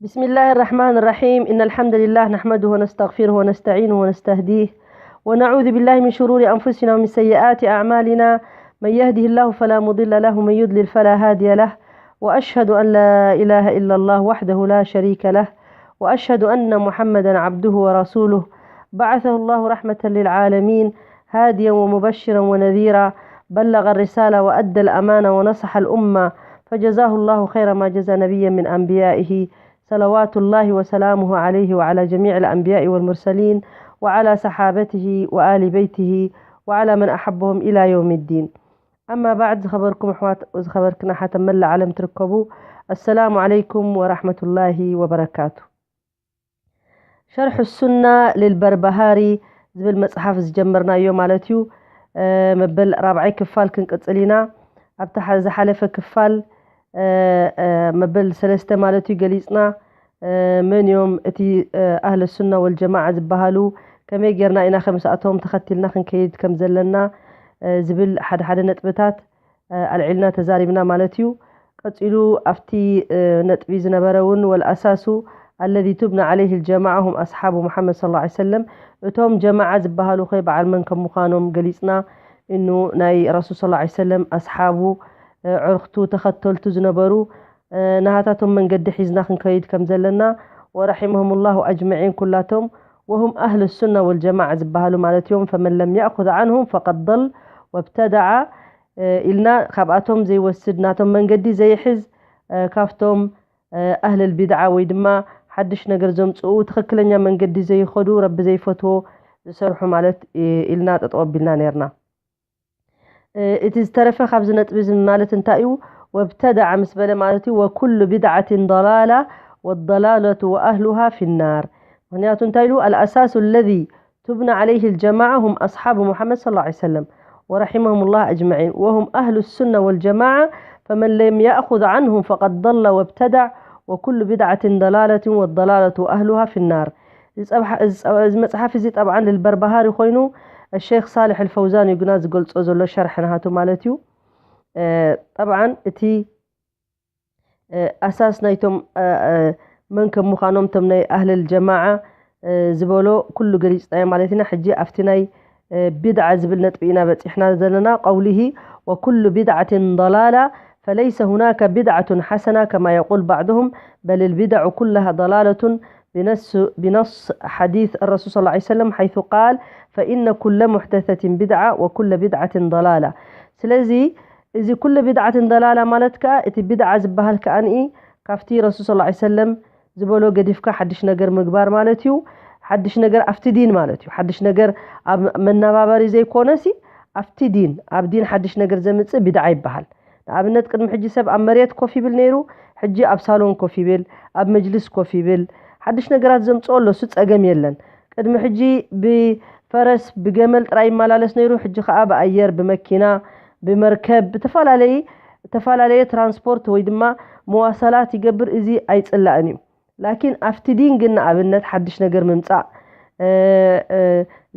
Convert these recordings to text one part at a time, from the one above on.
بسم الله الرحمن الرحيم. إن الحمد لله نحمده ونستغفره ونستعينه ونستهديه، ونعوذ بالله من شرور أنفسنا ومن سيئات أعمالنا. من يهده الله فلا مضل له، ومن يضلل فلا هادي له. وأشهد أن لا إله إلا الله وحده لا شريك له، وأشهد أن محمدا عبده ورسوله، بعثه الله رحمة للعالمين، هاديا ومبشرا ونذيرا، بلغ الرسالة وأدى الأمانة ونصح الأمة، فجزاه الله خير ما جزى نبيا من أنبيائه، صلوات الله وسلامه عليه وعلى جميع الأنبياء والمرسلين وعلى صحابته وآل بيته وعلى من أحبهم إلى يوم الدين. أما بعد، ዝኸበርኩም ኣሕዋት፣ ዝኸበርክን ኣሓት ኣብ መላእ ዓለም ትርከቡ፣ السلام عليكم ورحمة الله وبركاته. شرح السنة للبربهاري ዝብል መጽሓፍ ዝጀመርናዮ ማለት እዩ። መበል ራብዓይ ክፋል ክንቅጽል ኢና። ኣብቲ ዝሓለፈ ክፋል መበል ሰለስተ ማለት እዩ ገሊጽና፣ መን እዮም እቲ ኣህለ ሱና ወልጀማዓ ዝበሃሉ፣ ከመይ ጌርና ኢና ከምስኣቶም ተኸቲልና ክንከይድ ከም ዘለና ዝብል ሓደ ሓደ ነጥብታት ኣልዒልና ተዛሪብና ማለት እዩ። ቀጺሉ ኣብቲ ነጥቢ ዝነበረ እውን፣ والأساس الذي تبنى عليه الجماعة هم أصحاب محمد صلى الله عليه وسلم، እቶም ጀማዓ ዝበሃሉ ኸ በዓል መን ከም ምዃኖም ገሊጽና። እኑ ናይ ረሱል صلى الله عليه وسلم ኣስሓቡ፣ ዕርኽቱ፣ ተኸተልቱ ዝነበሩ፣ ናሃታቶም መንገዲ ሒዝና ክንከይድ ከም ዘለና። ورحمهم الله أجمعين ኩላቶም، وهم أهل السنة والجماعة ዝበሃሉ ማለት እዮም። فمن لم يأخذ عنهم فقد ضل وابتدع ኢልና ካብኣቶም ዘይወስድ፣ ናቶም መንገዲ ዘይሕዝ፣ ካብቶም ኣህለል ቢድዓ ወይ ድማ ሓድሽ ነገር ዘምጽኡ፣ ትኽክለኛ መንገዲ ዘይኸዱ፣ ረቢ ዘይፈትዎ ዝሰርሑ ማለት ኢልና ጠጠው ኣቢልና ነርና። እቲ ዝተረፈ ካብዚ ነጥቢ እዚ ማለት እንታይ እዩ? وابتدع ምስ በለ ማለት እዩ، وكل بدعة ضلالة والضلالة وأهلها في النار። ምክንያቱ እንታይ ኢሉ? الأساس الذي تبنى عليه الجماعة هم أصحاب محمد صلى الله عليه وسلم ورحمهم الله أجمعين، وهم أهل السنة والجماعة، فمن لم يأخذ عنهم فقد ضل وابتدع، وكل بدعة ضلالة والضلالة وأهلها في النار. እዚ መጽሓፍ እዚ ጠብዓን ልልበርባሃሪ ኮይኑ፣ ሸይኽ ሳልሕ ኣልፈውዛን እዩ ግና ዝገልጾ ዘሎ፣ ሸርሒ ናሃቱ ማለት እዩ። ጠብዓን እቲ ኣሳስ ናይቶም መን ከም ምዃኖም፣ እቶም ናይ ኣህለል ጀማዓ ዝበሎ ኩሉ ገሊጽናዮ ማለት ኢና። ሕጂ ኣብቲ ናይ ቢድዓ ዝብል ነጥቢ ኢና በጺሕና ዘለና። قوله وكل بدعة ضلالة فليس هناك بدعة حسنة كما يقول بعضهم بل البدع كلها ضلالة بنص حديث الرسول صلى الله عليه وسلم حيث قال فإن كل محدثة بدعة وكل بدعة ضلالة። ስለዚ እዚ ኩሉ ቢድዓትን ደላላ ማለት ከኣ፣ እቲ ቢድዓ ዝበሃል ከኣ ካብቲ ረሱል صلى الله عليه وسلم ዝበሎ ገዲፍካ ሓድሽ ነገር ምግባር ማለት እዩ። ሓድሽ ነገር ኣብቲ ዲን ማለት እዩ። ሓድሽ ነገር ኣብ መነባበሪ ዘይኮነሲ ኣብቲ ዲን፣ ኣብ ዲን ሓድሽ ነገር ዘምጽእ ቢድዓ ይበሃል። ንኣብነት ቅድሚ ሕጂ ሰብ ኣብ መሬት ኮፍ ይብል ነይሩ፣ ሕጂ ኣብ ሳሎን ኮፍ ይብል፣ ኣብ መጅልስ ኮፍ ይብል። ሓድሽ ነገራት ዘምጽኦ ኣሎ፣ እሱ ጸገም የለን። ቅድሚ ሕጂ ብፈረስ ብገመል ጥራይ ይመላለስ ነይሩ፣ ሕጂ ከኣ ብኣየር፣ ብመኪና፣ ብመርከብ፣ ብተፈላለየ ተፈላለየ ትራንስፖርት ወይ ድማ መዋሰላት ይገብር። እዚ ኣይጽላእን እዩ። ላኪን ኣብቲ ዲን ግን ንኣብነት ሓድሽ ነገር ምምጻእ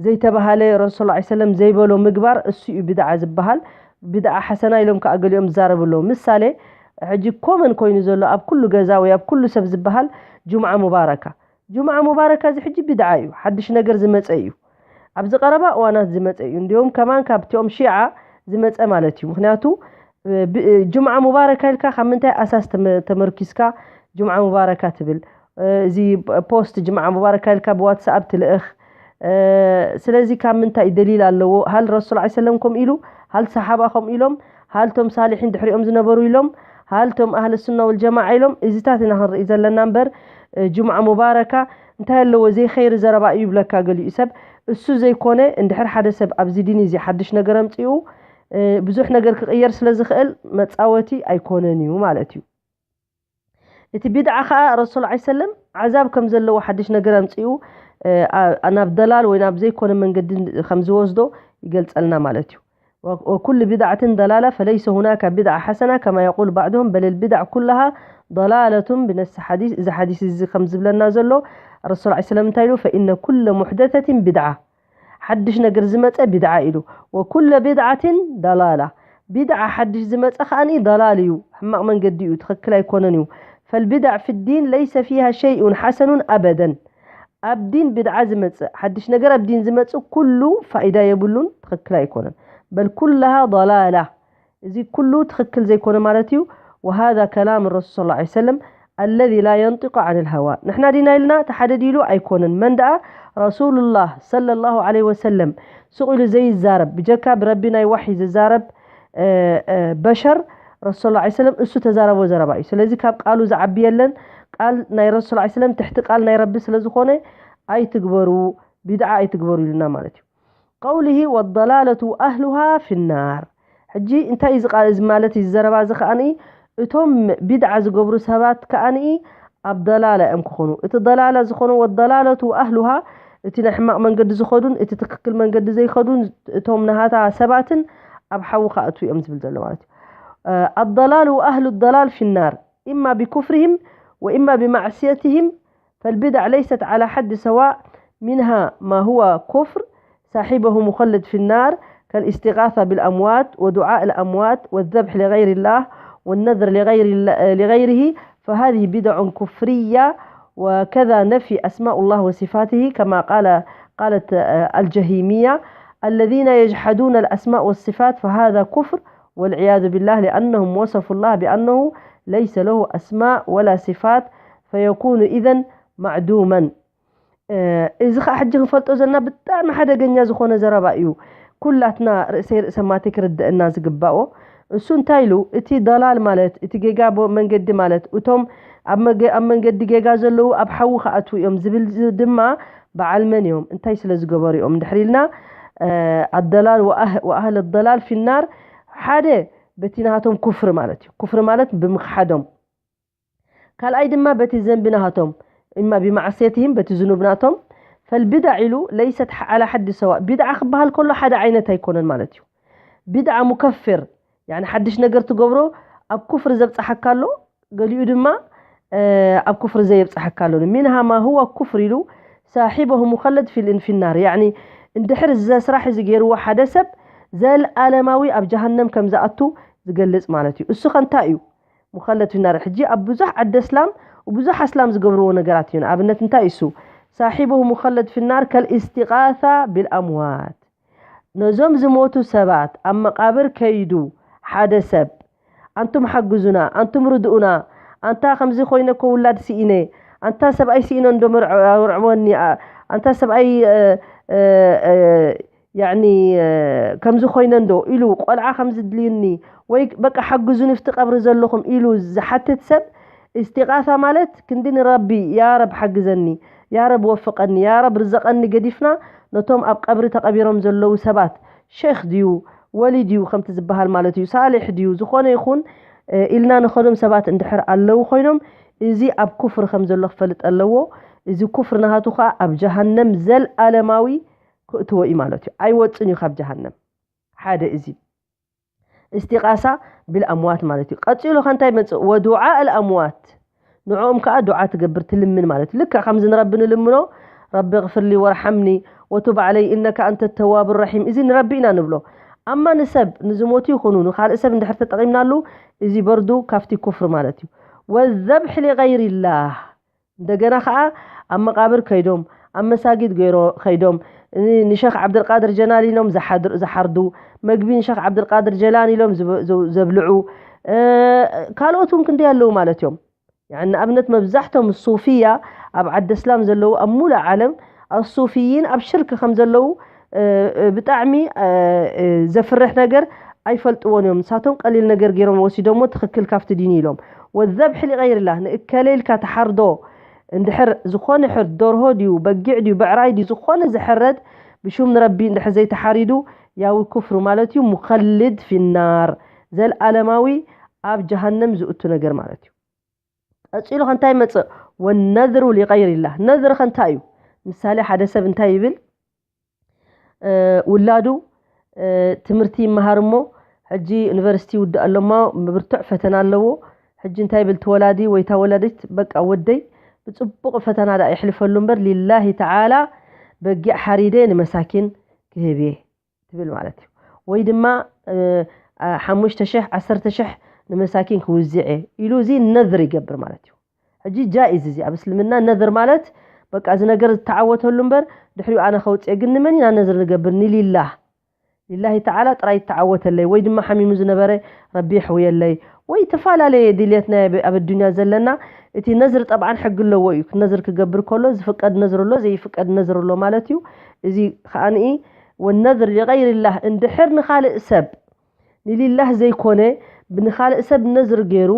ዘይተባሃለ፣ ረሱል صلى الله عليه وسلم ዘይበሎ ምግባር፣ እሱ እዩ ቢድዓ ዝበሃል። ቢድዓ ሓሰና ኢሎም ከኣ ገሊኦም ዝዛረቡ ኣለዉ። ምሳሌ፣ ሕጂ ኮመን ኮይኑ ዘሎ ኣብ ኩሉ ገዛ ወይ ኣብ ኩሉ ሰብ ዝበሃል ጁምዓ ሙባረካ። ጁምዓ ሙባረካ እዚ ሕጂ ቢድዓ እዩ፣ ሓድሽ ነገር ዝመጸ እዩ። ኣብዚ ቀረባ እዋናት ዝመጸ እዩ። እንዲሁም ከማን ካብቲኦም ሺዓ ዝመጸ ማለት እዩ። ምክንያቱ ጁምዓ ሙባረካ ኢልካ ካብ ምንታይ ኣሳስ ተመርኪስካ ጁምዓ ሙባረካ ትብል? እዚ ፖስት ጅምዓ ሙባረካ ኢልካ ብዋትስኣፕ ትልእኽ። ስለዚ ካብ ምንታይ ደሊል ኣለዎ? ሃል ረሱል ዐለይሂ ሰለም ከምኡ ኢሉ? ሃል ሰሓባ ከምኡ ኢሎም? ሃል ቶም ሳሊሒን ድሕሪኦም ዝነበሩ ኢሎም? ሃል ቶም ኣህለ ሱና ወልጀማዓ ኢሎም? እዚታት ኢና ክንርኢ ዘለና እምበር፣ ጅምዓ ሙባረካ እንታይ ኣለዎ? ዘይኸይሪ ዘረባ እዩ ይብለካ ገሊኡ ሰብ። እሱ ዘይኮነ፣ እንድሕር ሓደ ሰብ ኣብዚ ዲን እዚ ሓድሽ ነገር ኣምጺኡ፣ ብዙሕ ነገር ክቕየር ስለ ዝኽእል መጻወቲ ኣይኮነን እዩ ማለት እዩ። እቲ ቢድዓ ኸኣ ረሱል ዐለይሂ ሰለም ዓዛብ ከም ዘለዎ ሓድሽ ነገር ኣምጺኡ፣ እ፣ ኣ-፣ ናብ ደላል ወይ ናብ ዘይኮነ መንገዲ ከም ዝወስዶ ይገልጸልና ማለት እዩ። ወ-፣ ወኩሉ ቢድዓትን ደላላ ፈለይሰ ሁናከ ቢድዓ ሐሰና ከማ የቁል ባዕድሁም በለል ቢድዓ ኩላሃ ደላለቱን ብነስ ሓዲስ። እዚ ሓዲስ እዚ ከም ዝብለና ዘሎ ረሱል ዐለይሂ ሰለም እንታይ ኢሉ? ፈኢነ ኩለ ሙሕደተትን ቢድዓ። ሓድሽ ነገር ዝመጸ ቢድዓ ኢሉ። ወኩለ ቢድዓትን ደላላ። ቢድዓ ሓድሽ ዝመጸ ከኣኒ ደላል እዩ፣ ሕማቕ መንገዲ እዩ፣ ትኽክል ኣይኮነን እዩ። فالبدع في الدين ليس فيها شيء حسن أبدا. ኣብ ዲን ብድዓ ዝመጽእ፣ ሓድሽ ነገር ኣብ ዲን ዝመጽእ ኩሉ ፋይዳ የብሉን፣ ትኽክል ኣይኮነን። بل كلها ضلالة. እዚ ኩሉ ትኽክል ዘይኮነ ማለት እዩ። وهذا كلام الرسول صلى الله عليه وسلم الذي لا ينطق عن الهوى. ንሕና ዲና ኢልና ተሓደድ ኢሉ ኣይኮነን። መን ደኣ ረሱሉላህ ሰለላሁ ዐለይሂ ወሰለም ሱቕ ኢሉ ዘይዛረብ፣ ብጀካ ብረቢ ናይ ዋሒ ዝዛረብ በሸር ረሱል ላ ሰለም እሱ ተዛረቦ ዘረባ እዩ። ስለዚ ካብ ቃሉ ዝዓቢ የለን። ቃል ናይ ረሱል ላ ሰለም ትሕቲ ቃል ናይ ረቢ ስለ ዝኾነ ኣይትግበሩ፣ ቢድዓ ኣይትግበሩ ኢሉና ማለት እዩ። قوله والضلالة أهلها في النار. ሕጂ እንታይ እዚ ቃል እዚ ማለት እዩ? ዘረባ እዚ ከኣኒ እቶም ቢድዓ ዝገብሩ ሰባት ከኣኒ ኣብ ضلالة እዮም ክኾኑ። እቲ ضلالة ዝኾኑ والضلالة أهلها እቲ ናይ ሕማቕ መንገዲ ዝኸዱን እቲ ትክክል መንገዲ ዘይኸዱን እቶም ናሃታ ሰባትን ኣብ ሓዊ ክኣትዉ እዮም ዝብል ዘሎ ማለት እዩ። الضلال وأهل الضلال في النار إما بكفرهم وإما بمعصيتهم فالبدع ليست على حد سواء منها ما هو كفر صاحبه مخلد في النار كالاستغاثة بالأموات ودعاء الأموات والذبح لغير الله والنذر لغير الله لغيره فهذه بدع كفرية وكذا نفي أسماء الله وصفاته كما قال قالت الجهيمية الذين يجحدون الأسماء والصفات فهذا كفر والعياذ بالله لأنهم وصفوا الله بأنه ليس له أسماء ولا صفات فيكون إذا معدوما. እዚ ኸዓ ሕጂ ክንፈልጦ ዘለና ብጣዕሚ ሓደገኛ ዝኾነ ዘረባ እዩ። ኩላትና ርእሰይ ርእሰ ማተይ ክርድእና ዝግባኦ እሱ እንታይ ኢሉ፣ እቲ ضلال ማለት እቲ ጌጋ መንገዲ ማለት እቶም ኣብ መንገዲ ጌጋ ዘለዉ ኣብ ሓዊ ክኣትዉ እዮም ዝብል ድማ በዓል መን እዮም፣ እንታይ ስለ ዝገበሩ እዮም እንድሕር ኢልና الضلال وأهل الضلال في النار ሓደ በቲ ናቶም ኩፍሪ ማለት እዩ። ኩፍሪ ማለት ብምኽሓዶም ካልኣይ ድማ በቲ ዘንቢ ናሃቶም إما بمعصيتهم በቲ ዝኑብ ናቶም فالبدع ኢሉ ليست على حد سواء ቢድዓ ክበሃል ከሎ ሓደ ዓይነት ኣይኮነን ማለት እዩ። ቢድዓ ሙከፍር ያኒ ሓድሽ ነገር ትገብሮ ኣብ ኩፍር ዘብፅሓካ ኣሎ፣ ገሊኡ ድማ ኣብ ኩፍር ዘየብፅሓካ ኣሎ። منها ما هو كفر ኢሉ صاحبه مخلد في النار ያኒ እንድሕር እዚ ስራሕ እዚ ገይርዎ ሓደ ሰብ ዘልኣለማዊ ኣብ ጀሃነም ከም ዝኣቱ ዝገልፅ ማለት እዩ። እሱ ከ እንታይ እዩ? مخلد في النار ሕጂ ኣብ ብዙሕ ዓዲ ኣስላም ብዙሕ ኣስላም ዝገብርዎ ነገራት እዩ። ንኣብነት እንታይ እሱ صاحبه مخلد في النار كالاستغاثة بالأموات ነዞም ዝሞቱ ሰባት ኣብ መቃብር ከይዱ ሓደ ሰብ ኣንቱም ሓግዙና፣ ኣንቱም ርድኡና፣ ኣንታ ከምዚ ኮይነ እኮ ውላድ ስኢነ፣ ኣንታ ሰብኣይ ስኢነ እንዶ መርዕወኒ፣ ኣንታ ሰብኣይ ያኒ ከምዚ ኮይነ እንዶ ኢሉ ቆልዓ ከምዚ ድልዩኒ ወይ በቃ ሓግዙኒ ፍቲ ቀብሪ ዘለኹም ኢሉ ዝሓትት ሰብ እስቲቃሳ ማለት ክንዲ ንረቢ ያ ረብ ሓግዘኒ፣ ያ ረብ ወፍቀኒ፣ ያ ረብ ርዘቀኒ ገዲፍና ነቶም ኣብ ቀብሪ ተቀቢሮም ዘለዉ ሰባት ሸክ ድዩ ወሊ ድዩ ከምቲ ዝበሃል ማለት እዩ ሳሊሕ ድዩ ዝኾነ ይኹን ኢልና ንኸዶም ሰባት እንድሕር ኣለዉ ኮይኖም እዚ ኣብ ኩፍር ከም ዘሎ ክፈልጥ ኣለዎ። እዚ ኩፍር ናሃቱ ከዓ ኣብ ጀሃነም ዘልኣለማዊ ክእትዎ እዩ ማለት እዩ። ኣይወፅን እዩ ካብ ጀሃነም። ሓደ እዚ እስቲቃሳ ብልኣምዋት ማለት እዩ። ቀፂሉ ከ እንታይ መፅእ? ወዱዓ ኣልኣምዋት ንዕኦም ከዓ ዱዓ ትገብር ትልምን ማለት እዩ። ልክዕ ከምዚ ንረቢ ንልምኖ ረቢ غفر لي وارحمني وتب علي إنك أنت التواب الرحيم እዚ ንረቢ ኢና ንብሎ። ኣማ ንሰብ ንዝሞቱ ይኹኑ ንካልእ ሰብ እንድሕር ተጠቒምናሉ እዚ በርዱ ካብቲ ኩፍር ማለት እዩ። والذبح لغير الله እንደገና ከዓ ኣብ መቃብር ከይዶም ኣብ መሳጊድ ገይሮ ከይዶም ንሸክ ዓብደልቃድር ጀላን ኢሎም ዝሓርዱ መግቢ ንሸክ ዓብደልቃድር ጀላን ኢሎም ዘብልዑ ካልኦት እውን ክንደይ ኣለዉ ማለት እዮም። ንኣብነት መብዛሕቶም ሱፍያ ኣብ ዓዲ እስላም ዘለዉ ኣብ ሙሉእ ዓለም ኣሱፍይን ኣብ ሽርክ ከም ዘለዉ ብጣዕሚ ዘፍርሕ ነገር ኣይፈልጥዎን እዮም። ንሳቶም ቀሊል ነገር ገይሮም ወሲዶሞ ትኽክል ካብቲ ዲን ኢሎም ወዘብሒ ሊቀይርላ ንእከለ ኢልካ ተሓርዶ እንድሕር ዝኾነ ሕር ደርሆ ድዩ በጊዕ ድዩ ብዕራይ ድዩ ዝኾነ ዝሕረድ ብሹም ንረቢ እንድሕር ዘይተሓሪዱ ያዊ ኩፍሩ ማለት እዩ። ሙኸልድ ፊናር ዘልኣለማዊ ኣብ ጀሃነም ዝእቱ ነገር ማለት እዩ። ቀፂሉ ከ እንታይ መፅእ? ወነዝሩ ሊቀይርላህ ነዝር ከ እንታይ እዩ? ምሳሌ ሓደ ሰብ እንታይ ይብል? ውላዱ ትምህርቲ ይመሃር እሞ ሕጂ ዩኒቨርሲቲ ይውድእ ኣሎ እሞ ብርቱዕ ፈተና ኣለዎ። ሕጂ እንታይ ይብል እቲ ወላዲ ወይ እታ ወላዲት በቃ ወደይ ብፅቡቕ ፈተና ደኣ የሕልፈሉ እምበር ሊላሂ ተዓላ በጊዕ ሓሪደ ንመሳኪን ክህብ እየ ትብል ማለት እዩ። ወይ ድማ ሓሙሽተ ሽሕ ዓሰርተ ሽሕ ንመሳኪን ክውዝዕ እየ ኢሉ እዚ ነዝር ይገብር ማለት እዩ። ሕጂ ጃኢዝ እዚ ኣብ እስልምና ነዝር ማለት በቃ እዚ ነገር ዝተዓወተሉ እምበር ድሕሪኡ ኣነ ከውፅእ ግን ንመን ኢና ነዝር ንገብር ንሊላህ ሊላሂ ተዓላ ጥራይ ይተዓወተለይ ወይ ድማ ሓሚሙ ዝነበረ ረቢ ይሕውየለይ ወይ ተፈላለየ ድልየት ናይ ኣብ ኣዱንያ ዘለና እቲ ነዝር ጠብዓን ሕጊ ኣለዎ እዩ ነዝር ክገብር ከሎ ዝፍቀድ ነዝር ኣሎ ዘይፍቀድ ነዝር ኣሎ ማለት እዩ እዚ ከዓንኢ ወነዝር ሊቀይርላህ እንድሕር ንኻልእ ሰብ ንሊላህ ዘይኮነ ብንኻልእ ሰብ ነዝር ገይሩ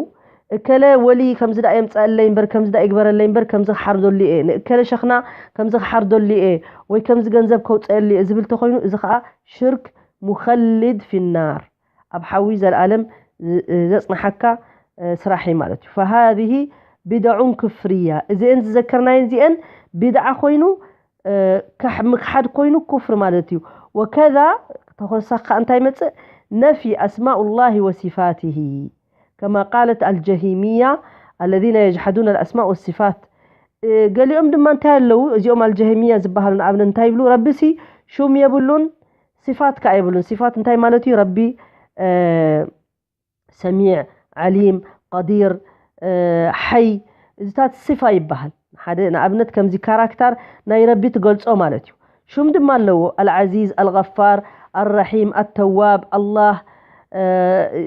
እከለ ወሊ ከምዚ ዳ የምፀአለይ እምበር ከምዚ ዳ ይግበረለይ እምበር ከምዚ ክሓርደሉ እየ ንእከለ ሸኽና ከምዚ ክሓርደሉ እየ ወይ ከምዚ ገንዘብ ከውፀአሉ እየ ዝብል ተኮይኑ እዚ ከዓ ሽርክ ሙኸልድ ፊናር ኣብ ሓዊ ዘልኣለም ዘፅናሓካ ስራሕ እዩ ማለት እዩ ፈሃዚህ ቢድዑን ክፍርያ እዚአን ዝዘከርናየን እዚአን ቢድዓ ኮይኑ ምክሓድ ኮይኑ ኩፍር ማለት እዩ ወከዛ ተኮሳካ እንታይ መፅእ ነፊ ኣስማኡ ላሂ ወሲፋትሂ ከማ ቃለት ኣልጀሂሚያ الذين يجحدون الأسماء والصفات ገሊኦም ድማ እንታይ ኣለዉ እዚኦም ኣልጀህሚያ ዝበሃሉ ንኣብነት እንታይ ይብሉ ረቢ ሲ ሹም የብሉን ሲፋት ከዓ የብሉን ሲፋት እንታይ ማለት እዩ ረቢ ሰሚዕ ዓሊም ቀዲር ሓይ እዚታት ሲፋ ይበሃል ሓደ ንኣብነት ከምዚ ካራክተር ናይ ረቢ ትገልጾ ማለት እዩ ሽም ድማ ኣለዎ ኣልዓዚዝ ኣልغፋር ኣልረሒም ኣተዋብ ኣላህ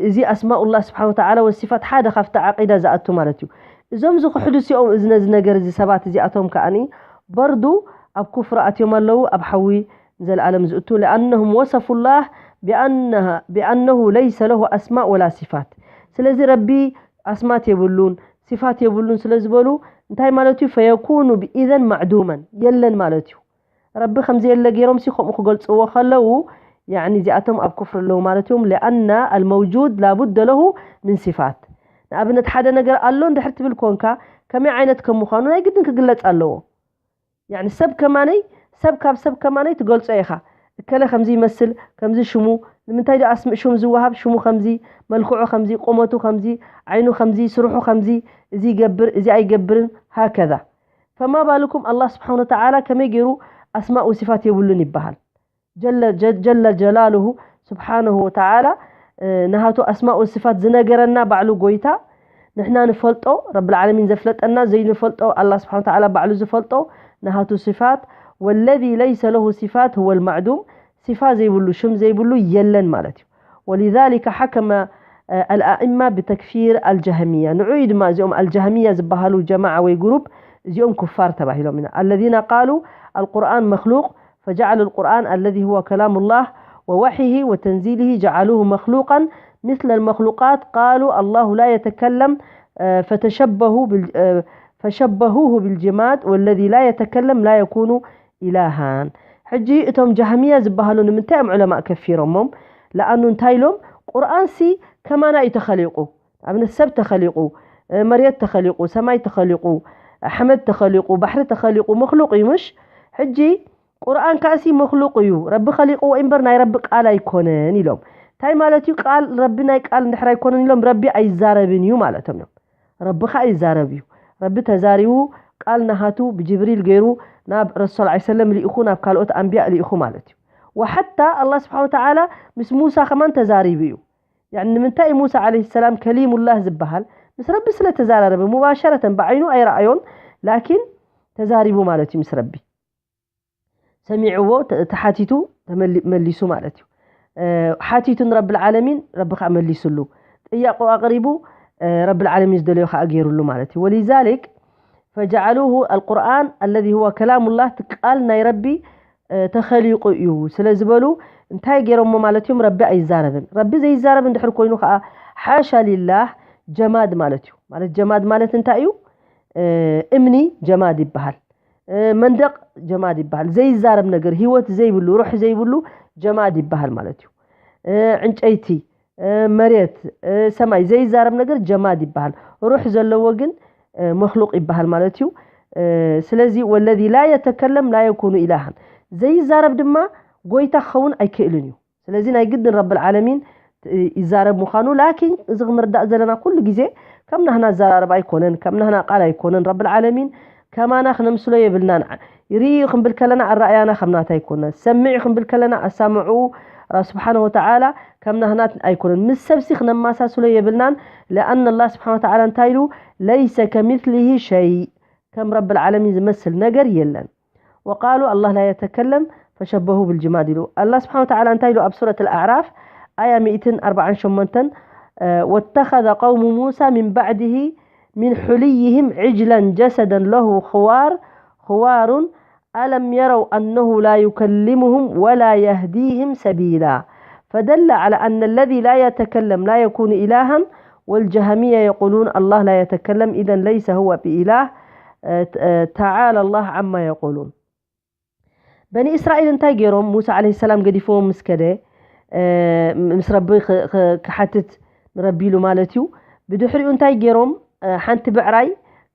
እዚ ኣስማኡላህ ስብሓን ወተዓላ ወሲፋት ሓደ ካብቲ ዓቂዳ ዝኣቱ ማለት እዩ እዞም ዝኽሕዱ ሲኦም እዚ ነዚ ነገር እዚ ሰባት እዚኣቶም ከዓኒ በርዱ ኣብ ኩፍር ኣትዮም ኣለዉ ኣብ ሓዊ ንዘለኣለም ዝእቱ لأنهم وصفوا الله بأنه ليس له أسماء ولا صفات ስለዚ ረቢ ኣስማት የብሉን ሲፋት የብሉን ስለ ዝበሉ እንታይ ማለት እዩ فيكون إذا معدوما የለን ማለት እዩ ረቢ ከም ዘየለ ገይሮም ሲ ከምኡ ክገልጽዎ ከለዉ ያኒ እዚኣቶም ኣብ ኩፍር ኣለዉ ማለት እዮም لأن الموجود لا بد له من صفات ንኣብነት ሓደ ነገር ኣሎ እንድሕር ትብል ኮንካ ከመይ ዓይነት ከም ምዃኑ ናይ ግድን ክግለጽ ኣለዎ ያኒ ሰብ ከማነይ ሰብ ካብ ሰብ ከማነይ ትገልጾ ኢኻ እከለ ከምዚ ይመስል ከምዚ ሽሙ ንምንታይ ዶ ኣስምእ ሽም ዝወሃብ ሽሙ ከምዚ መልክዑ ከምዚ ቁመቱ ከምዚ ዓይኑ ከምዚ ስርሑ ከምዚ እዚ ይገብር እዚ ኣይገብርን ሃከዛ ፈማ ባልኩም ኣላህ ስብሓን ወተዓላ ከመይ ገይሩ ኣስማእ ወሲፋት የብሉን ይበሃል ጀለ ጀላልሁ ስብሓንሁ ወተዓላ ናሃቱ ኣስማእ ወሲፋት ዝነገረና ባዕሉ ጎይታ ንሕና ንፈልጦ ረቢ ዓለሚን ዘፍለጠና ዘይንፈልጦ ኣላ ስብሓን ወተዓላ ባዕሉ ዝፈልጦ ናሃቱ ሲፋት ወለዚ ለይሰ ለሁ ሲፋት ሁወ ልማዕዱም ሲፋ ዘይብሉ ሽም ዘይብሉ የለን ማለት እዩ ولذلك حكم الأئمة بتكفير الجهمية ንዑ ድማ እዚኦም الجهمية ዝበሃሉ ጀማዓ ወይ ግሩፕ እዚኦም ኩፋር ተባሂሎም ኢና الذين قالوا القرآن مخلوق فجعلوا القرآن الذي هو كلام الله ووحيه وتنزيله جعلوه مخلوقا مثل المخلوقات قالوا الله لا يتكلم فتشبهوا فشبهوه بالجماد والذي لا يتكلم لا يكون إلها ሕጂ እቶም ጃህሚያ ዝበሃሉ ንምንታይ እዮም ዑለማእ ከፊሮሞም ለኣኑ እንታይ ኢሎም ቁርኣንሲ ከማና እዩ ተኸሊቁ ኣብነት ሰብ ተኸሊቁ መሬት ተኸሊቁ ሰማይ ተኸሊቁ ሓመድ ተኸሊቁ ባሕሪ ተኸሊቁ መክሉቅ እዩ ምሽ ሕጂ ቁርኣን ከኣሲ መክሉቅ እዩ ረቢ ከሊቅዎ እምበር ናይ ረቢ ቃል ኣይኮነን ኢሎም እንታይ ማለት እዩ ቃል ረቢ ናይ ቃል እንድሕር ኣይኮነን ኢሎም ረቢ ኣይዛረብን እዩ ማለቶም እዮም ረቢ ከዓ ይዛረብ እዩ ረቢ ተዛሪቡ ቃል ናሃቱ ብጅብሪል ገይሩ ናብ ረሱል ላ ሰለም ልኢኹ ናብ ካልኦት ኣንቢያ ልኢኹ ማለት እዩ ወሓታ ኣላ ስብሓን ወተዓላ ምስ ሙሳ ከማን ተዛሪቡ እዩ يعني ንምንታይ ሙሳ عليه السلام كليم الله ዝበሃል ምስ ረቢ ስለ ተዛራረበ مباشرة بعينه ኣይረኣዮን ላኪን ተዛሪቡ ማለት እዩ ምስ ረቢ ሰሚዕዎ ተሓቲቱ መሊሱ ማለት እዩ ሓቲቱ ንረቢ العالمين ረቢ ከዓ መሊሱሉ ጥያቆ ኣቅሪቡ ረቢ العالمين ዝደለዮ ከዓ ገይሩሉ ማለት እዩ ولذلك فجعلوه القرآن الذي هو كلام الله ቃል ናይ ረቢ ተኸሊቁ እዩ ስለ ዝበሉ እንታይ ገይሮሞ ማለት እዮም ረቢ ኣይዛረብን ረቢ ዘይዛረብ እንድሕር ኮይኑ ከዓ ሓሻ ሊላህ ጀማድ ማለት እዩ ማለት ጀማድ ማለት እንታይ እዩ እምኒ ጀማድ ይበሃል መንደቅ ጀማድ ይበሃል ዘይዛረብ ነገር ህይወት ዘይብሉ ሩሕ ዘይብሉ ጀማድ ይበሃል ማለት እዩ ዕንጨይቲ መሬት ሰማይ ዘይዛረብ ነገር ጀማድ ይበሃል ሩሕ ዘለዎ ግን መክሉቅ ይበሃል ማለት እዩ ስለዚ ወለዚ ላ የተከለም ላ የኩኑ ኢላሃን ዘይዛረብ ድማ ጎይታ ክኸውን ኣይክእልን እዩ ስለዚ ናይ ግድን ረብ ዓለሚን ይዛረብ ምዃኑ ላኪን እዚ ክንርዳእ ዘለና ኩሉ ግዜ ከም ናህና ኣዘራርባ ኣይኮነን ከም ናህና ቃል ኣይኮነን ረብ ዓለሚን ከማና ክነምስሎ የብልናን። ርእዩ ክንብል ከለና ኣረኣያና ከም ናታ ኣይኮነ፣ ሰምዑ ክንብል ከለና ኣሳምዑ ስብሓን ወተዓላ ከም ናህናት ኣይኮነን። ምስ ሰብሲ ክነማሳስሎ የብልናን። ለኣን ኣላ ስብሓን ወተዓላ እንታይ ኢሉ? ለይሰ ከሚትሊሂ ሸይ፣ ከም ረብል ዓለሚን ዝመስል ነገር የለን። وقالوا الله لا يتكلم فشبهوا بالجماد ኢሉ። ኣላ ስብሓን ወተዓላ እንታይ ኢሉ ኣብ ሱረት ኣልኣዕራፍ ኣያ ሚእትን ኣርባዓን ሸሞንተን፣ ወተኸዘ ቀውሙ ሙሳ ሚን ባዕድሂ ሚን ሑልይህም ዕጅለን ጀሰደን ለሁ ኽዋር ኽዋሩን ألم يروا أنه لا يكلمهم ولا يهديهم سبيلا فدل على أن الذي لا يتكلم لا يكون إلها والجهمية يقولون الله لا يتكلم إذا ليس هو بإله تعالى الله عما يقولون በኒ እስራኤል እንታይ ገይሮም? ሙሳ ዓለይሂ ሰላም ገዲፍዎም ምስ ከደ፣ እ፣ ምስ ረቢ ክ-፣ ክ-፣ ክሓትት ንረቢ ኢሉ ማለት እዩ። ብድሕሪኡ እንታይ ገይሮም? እ፣ ሓንቲ ብዕራይ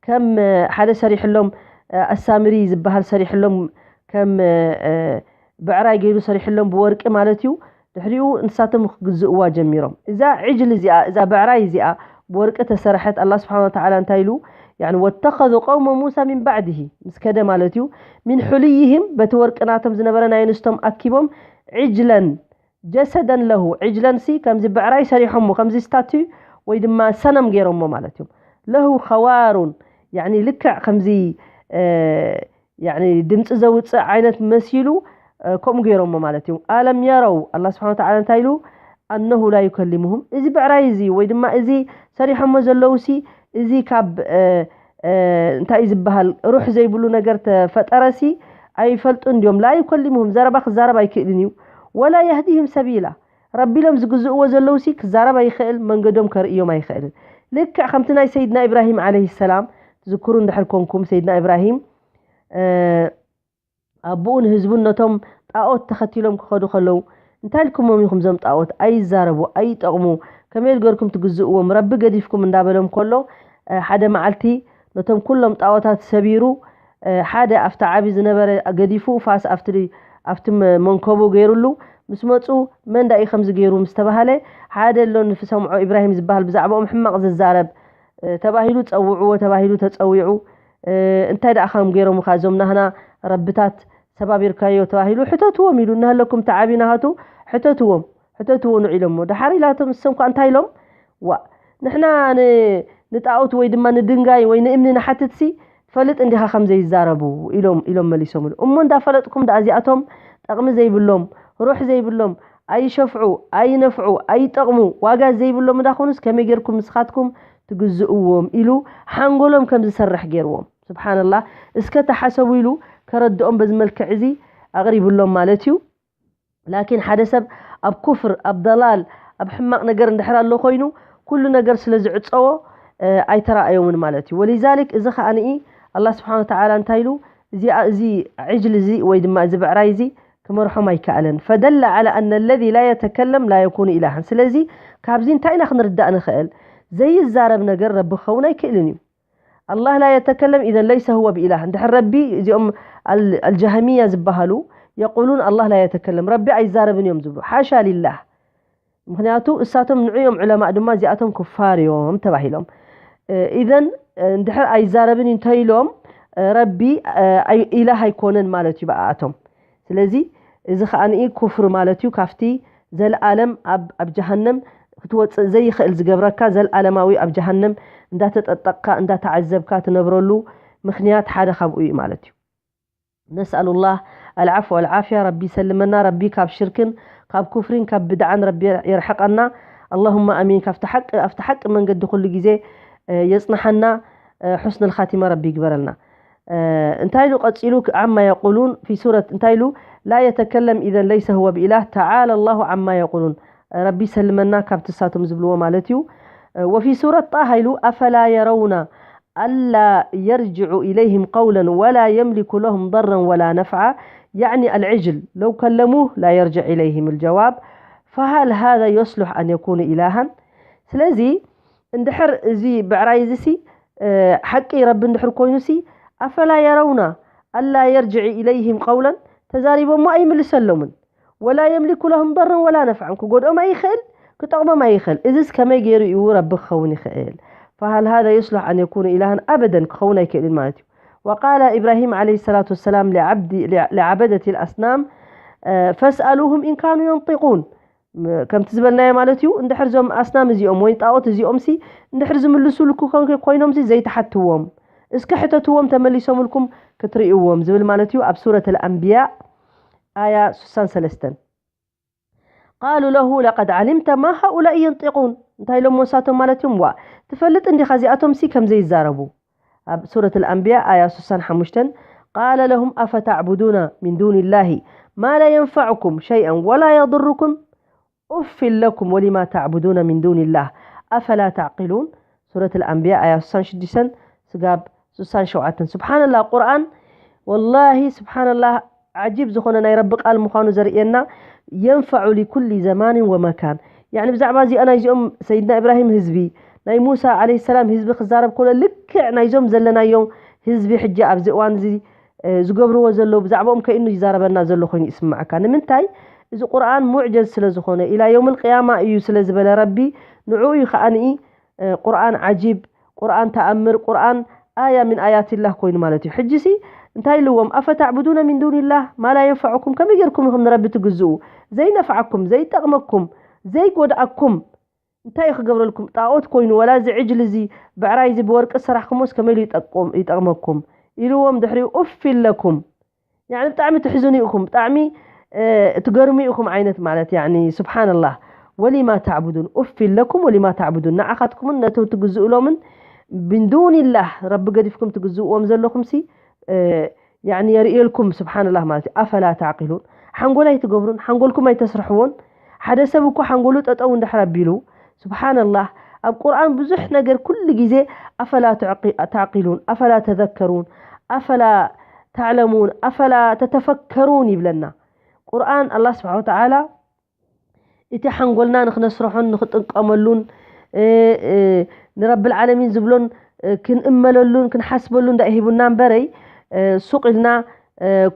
ከም፣ እ፣ ሓደ ሰሪሕሎም፣ እ፣ ኣሳምሪ ዝበሃል ሰሪሕሎም ከም፣ እ፣ እ፣ ብዕራይ ገይሩ ሰሪሕሎም ብወርቂ ማለት እዩ። ድሕሪኡ ንሳቶም ክግዝእዋ ጀሚሮም። እዛ ዕጅል እዚኣ፣ እዛ ብዕራይ እዚኣ ብወርቂ ተሰረሐት። ኣላ ስብሓን ወተዓላ እንታይ ኢሉ? ያኒ ወተኸዙ ቀውመ ሙሳ ሚን ባዕድሂ፣ ምስ ከደ ማለት እዩ። ሚን ሑልይህም፣ በቲ ወርቂ ናቶም ዝነበረ ናይ ኣንስቶም ኣኪቦም፣ ዕጅለን ጀሰደን ለሁ፣ ዕጅለን ሲ ከምዚ ብዕራይ ሰሪሖሞ፣ ከምዚ ስታቱ ወይ ድማ ሰነም ገይሮሞ ማለት እዩ። ለሁ ኸዋሩን፣ ያኒ ልክዕ ከምዚ፣ እ፣ ያኒ ድምፂ ዘውፅእ ዓይነት መሲሉ፣ እ፣ ከምኡ ገይሮሞ ማለት እዩ። ኣለም የረው፣ ኣላ ስብሓን ወተዓላ እንታይ ኢሉ? ኣነሁ ላ ዩከሊሙሁም፣ እዚ ብዕራይ እዚ ወይ ድማ እዚ ሰሪሖሞ ዘለዉ ሲ፣ እዚ ካብ፣ እ፣ እ፣ እንታይ እዩ ዝበሃል፣ ሩሕ ዘይብሉ ነገር ተፈጠረ ሲ ኣይፈልጡ እንዲዮም። ላ ዩከሊሙሁም፣ ዘረባ ክዛረብ ኣይክእልን እዩ። ወላ የህዲህም ሰቢላ፣ ረቢ ኢሎም ዝግዝእዎ ዘለዉ ሲ ክዛረብ ኣይኽእል፣ መንገዶም ከርእዮም ኣይኽእልን። ልክዕ ከምቲ ናይ ሰይድና ኢብራሂም ዓለይሂ ሰላም ትዝክሩ እንድሕር ኮንኩም፣ ሰይድና ኢብራሂም፣ እ፣ ኣቦኡ ንህዝቡን ነቶም ጣኦት ተኸቲሎም ክኸዱ ከለዉ፣ እንታይ ኢልኩሞም ኢኹም? እዞም ጣኦት ኣይዛረቡ፣ ኣይጠቕሙ፣ ከመይ ገርኩም ትግዝእዎም? ረቢ ገዲፍኩም እንዳበሎም ከሎ፣ እ፣ ሓደ መዓልቲ ነቶም ኩሎም ጣኦታት ሰቢሩ፣ እ፣ ሓደ ኣብቲ ዓቢ ዝነበረ ገዲፉ፣ ፋስ ኣብቲ፣ ኣብቲ መ-፣ መንከቡ ገይሩሉ። ምስ መጹ፣ "መን ዳኢ ከምዚ ገይሩ?" ምስ ተባሃለ፣ ሓደ ኣሎ ንፍሰምዖ ኢብራሂም ዝበሃል ብዛዕባኦም ሕማቕ ዝዛረብ፣ እ፣ ተባሂሉ ጸውዕዎ፣ ተባሂሉ ተጸዊዑ። እ፣ "እንታይ ደኣ ከም ገይሮምኻ እዞም ናህና ረብታት ሰባቢርካዮ?" ተባሂሉ፣ "ሕተትዎም" ኢሉ፣ እናሃለኩም ተዓቢ ናሃቱ፣ "ሕተትዎም፣ ሕተትዎ ንዑ" ኢሎሞ። ደሓር ኢላቶም፣ እሶም ከኣ እንታይ ኢሎም? "ዋእ፣ ንሕና ን-፣ ንጣኦት ወይ ድማ ንድንጋይ ወይ ንእምኒ ንሓትትሲ፣ ትፈልጥ እንዲኻ ከም ዘይዛረቡ?" ኢሎም፣ ኢሎም መሊሶምሉ። እሞ እንዳፈለጥኩም ደኣ እዚኣቶም ጠቕሚ ዘይብሎም፣ ሩሕ ዘይብሎም፣ ኣይሸፍዑ፣ ኣይነፍዑ፣ ኣይጠቕሙ፣ ዋጋ ዘይብሎም እንዳኾኑስ ከመይ ጌርኩም ንስኻትኩም ትግዝእዎም? ኢሉ ሓንጎሎም ከም ዝሰርሕ ጌርዎም። ስብሓንላህ፣ እስከ ተሓሰቡ ኢሉ ከረድኦም በዚ መልክዕ እዚ ኣቕሪብሎም ማለት እዩ። ላኪን ሓደ ሰብ ኣብ ኩፍር፣ ኣብ ደላል፣ ኣብ ሕማቕ ነገር እንድሕር ኣሎ ኮይኑ፣ ኩሉ ነገር ስለ ዝዕጸዎ፣ እ፣ ኣይተራእዮምን ማለት እዩ። ወሊዛሊክ እዚ ኸኣ ንኢ ኣላህ ስብሓን ወተዓላ እንታይ ኢሉ? እዚኣ፣ እዚ ዕጅል እዚ ወይ ድማ እዚ ብዕራይ እዚ ክመርሖም ኣይከኣለን። ፈደለ ዓላ ኣነ ለዚ ላ የተከለም ላ የኩኑ ኢላሃን። ስለዚ ካብዚ እንታይ ኢና ክንርዳእ ንኽእል? ዘይዛረብ ነገር ረቢ ክኸውን ኣይክእልን እዩ። ኣላህ ላ የተከለም ኢዘን ለይሰ ሁወ ብኢላህ። እንድሕር ረቢ እዚኦም ኣል-፣ ኣልጃህሚያ ዝበሃሉ የቁሉን ኣላህ ላ የተከለም፣ ረቢ ኣይዛረብን እዮም ዝብሉ። ሓሻ ሊላህ። ምኽንያቱ እሳቶም ንዑ እዮም ዑለማእ ድማ እዚኣቶም ኩፋር እዮም ተባሂሎም። እ፣ ኢዘን፣ እ፣ እንድሕር ኣይዛረብን እንተኢሎም፣ እ፣ ረቢ፣ እ፣ ኣይ-፣ ኢላህ ኣይኮነን ማለት እዩ ብኣኣቶም። ስለዚ እዚ ኸኣ ንኢ ኩፍር ማለት እዩ፣ ካብቲ ዘልኣለም ኣብ፣ ኣብ ጀሃነም ክትወፅእ ዘይኽእል ዝገብረካ፣ ዘልኣለማዊ ኣብ ጀሃነም እንዳተጠጠቕካ እንዳተዓዘብካ ትነብረሉ ምኽንያት ሓደ ካብኡ እዩ ማለት እዩ። ነስኣሉላህ ኣልዓፍ ወልዓፍያ፣ ረቢ ይሰልመና፣ ረቢ ካብ ሽርክን ካብ ኩፍሪን ካብ ብድዓን ረቢ የርሕቐና። ኣላሁማ ኣሚን። ካብቲ ሓቂ፣ ኣብቲ ሓቂ መንገዲ ኩሉ ግዜ፣ እ፣ የጽንሓና፣ እ፣ ሑስነል ኻቲማ ረቢ ይግበረልና። እ፣ እንታይ ኢሉ ቀጺሉ? ዓማ የቁሉን ፊ ሱረት እንታይ ኢሉ? ላ የተከለም ኢዘን ለይሰ ሁወ ብኢላህ ተዓላ ኣላሁ ዓማ የቁሉን። ረቢ ይሰልመና ካብቲ ሳቶም ዝብልዎ ማለት እዩ። እ፣ ወፊ ሱረት ጣሃ ኢሉ ኣፈላ የረውና ኣላ የርጅዑ ኢለይህም ቀውለን ወላ የምሊኩ ለሁም ضرا ولا نفعا، يعني العجل لو كلموه لا يرجع إليهم الجواب، فهل هذا يصلح أن يكون إلها؟ ስለዚ እንድሕር እዚ ብዕራይ እዚ ሲ፣ እ፣ ሓቂ ረቢ እንድሕር ኮይኑ ሲ፣ ኣፈላ የረውና ኣላ የርጅዕ ኢለይህም ቀውለን፣ ተዛሪቦሞ ኣይምልሰሎምን። ወላ የምሊኩ ለሁም ضرا ولا نفعا፣ ክጎድኦም ኣይኽእል፣ ክጠቕሞም ኣይኽእል። እዚስ ከመይ ገይሩ እዩ ረቢ ክኸውን ይኽእል? فهل هذا يصلح أن يكون إلها؟ ኣበደን ክኸውን ኣይክእልን ማለት እዩ። وقال إبراهيم عليه الصلاة والسلام لعبد لعبدة الأصنام فاسألوهم إن كانوا ينطقون ከምቲ ዝበልናዮ ማለት እዩ። እንድሕር እዞም ኣስናም እዚኦም ወይ ጣዖት እዚኦም ሲ እንድሕር ዝምልሱልኩ ኮይኖም ሲ ዘይትሓትዎም፣ እስከ ሕተትዎም ተመሊሶምልኩም ክትርእይዎም ዝብል ማለት እዩ። ኣብ ሱረት ኣልኣንብያ ኣያ ስሳን ሰለስተን ቃሉ ለሁ ለቀድ ዓሊምተ ማ ሃኡላኢ የንጢቁን። እንታይ ኢሎሞ ንሳቶም ማለት እዮም? ዋ ትፈልጥ እንዲኻ እዚኣቶም ሲ ከም ዘይዛረቡ። ኣብ ሱረት ኣልኣንብያ ኣያ ስሳን ሓሙሽተን ቃለ ለሁም ኣፈተዕቡዱና ሚን ዱን ላሂ ማ ላ የንፈዕኩም ሸይአን ወላ የضርኩም ኡፍ ለኩም ወሊማ ተዕቡዱነ ሚን ዱን ላህ ኣፈላ ተዕቂሉን። ሱረት ኣልኣንብያ ኣያ ስሳን ሽዱሽተን ስጋብ ስሳን ሸውዓተን። ስብሓንላህ ቁርኣን ወላሂ ስብሓንላህ ዓጂብ ዝኾነ ናይ ረቢ ቃል ምዃኑ ዘርእየና። የንፈዑ ሊኩሊ ዘማንን ወመካን። ያኒ ብዛዕባ እዚኣ ናይዚኦም ሰይድና ኢብራሂም ህዝቢ ናይ ሙሳ ዓለይሂ ሰላም ህዝቢ ክዛረብ ከሎ ልክዕ ናይዞም ዘለናዮም ህዝቢ ሕጂ ኣብዚ እዋን እዚ ዝገብርዎ ዘለዉ ብዛዕባኦም ከይኑ ይዛረበና ዘሎ ኮይኑ ይስምዓካ። ንምንታይ? እዚ ቁርኣን ሙዕጀዝ ስለ ዝኾነ ኢላ የውም ልቅያማ እዩ ስለ ዝበለ ረቢ ንዕኡ እዩ ከዓንኢ ቁርኣን ዓጂብ ቁርኣን ተኣምር ቁርኣን ኣያ ምን ኣያትላህ ኮይኑ ማለት እዩ። ሕጂ ሲ እንታይ ኢልዎም? ኣፈተዕቡዱነ ሚን ዱንላህ ማ ላ የንፈዑኩም፣ ከመይ ጌርኩም ኢኹም ንረቢ ትግዝኡ? ዘይነፍዓኩም ዘይጠቕመኩም ዘይጎድኣኩም እንታይ እዩ ክገብረልኩም? ጣዖት ኮይኑ ወላ እዚ ዕጅል እዚ ብዕራይ እዚ ብወርቂ ዝሰራሕኩሞስ ከመይ ኢሉ ይጠቕመኩም ኢልዎም። ድሕሪኡ ኡፍ ኢለኩም ያኒ ብጣዕሚ ትሕዝኑ ኢኹም፣ ብጣዕሚ ትገርሙ ኢኹም ዓይነት ማለት ያኒ ስብሓንላህ። ወሊማ ተዕቡዱን ኡፍ ኢለኩም ወሊማ ተዕቡዱን ንዓኻትኩምን ነቶም ትግዝእሎምን ምን ዱንላህ ረቢ ገዲፍኩም ትግዝእዎም ዘለኹም ሲ ያኒ የርእየልኩም ስብሓንላህ ማለት እዩ። ኣፈላ ተዕቂሉን ሓንጎል ኣይትገብሩን፣ ሓንጎልኩም ኣይተስርሕዎን። ሓደ ሰብ እኮ ሓንጎሉ ጠጠው እንድሕር ኣቢሉ ስብሓንላህ ኣብ ቁርኣን ብዙሕ ነገር ኩሉ ግዜ ኣፈላ ተዕቂ- ተዕቂሉን ኣፈላ ተዘከሩን ኣፈላ ተዕለሙን ኣፈላ ተተፈከሩን ይብለና ቁርኣን። ኣላህ ስብሓን ወተዓላ እቲ ሓንጎልና ንኽነስርሖን ንኽጥቀመሉን ንረብል ዓለሚን ዝብሎን ክንእመለሉን ክንሓስበሉን ዳእ ሂቡና እምበረይ ሱቕ ኢልና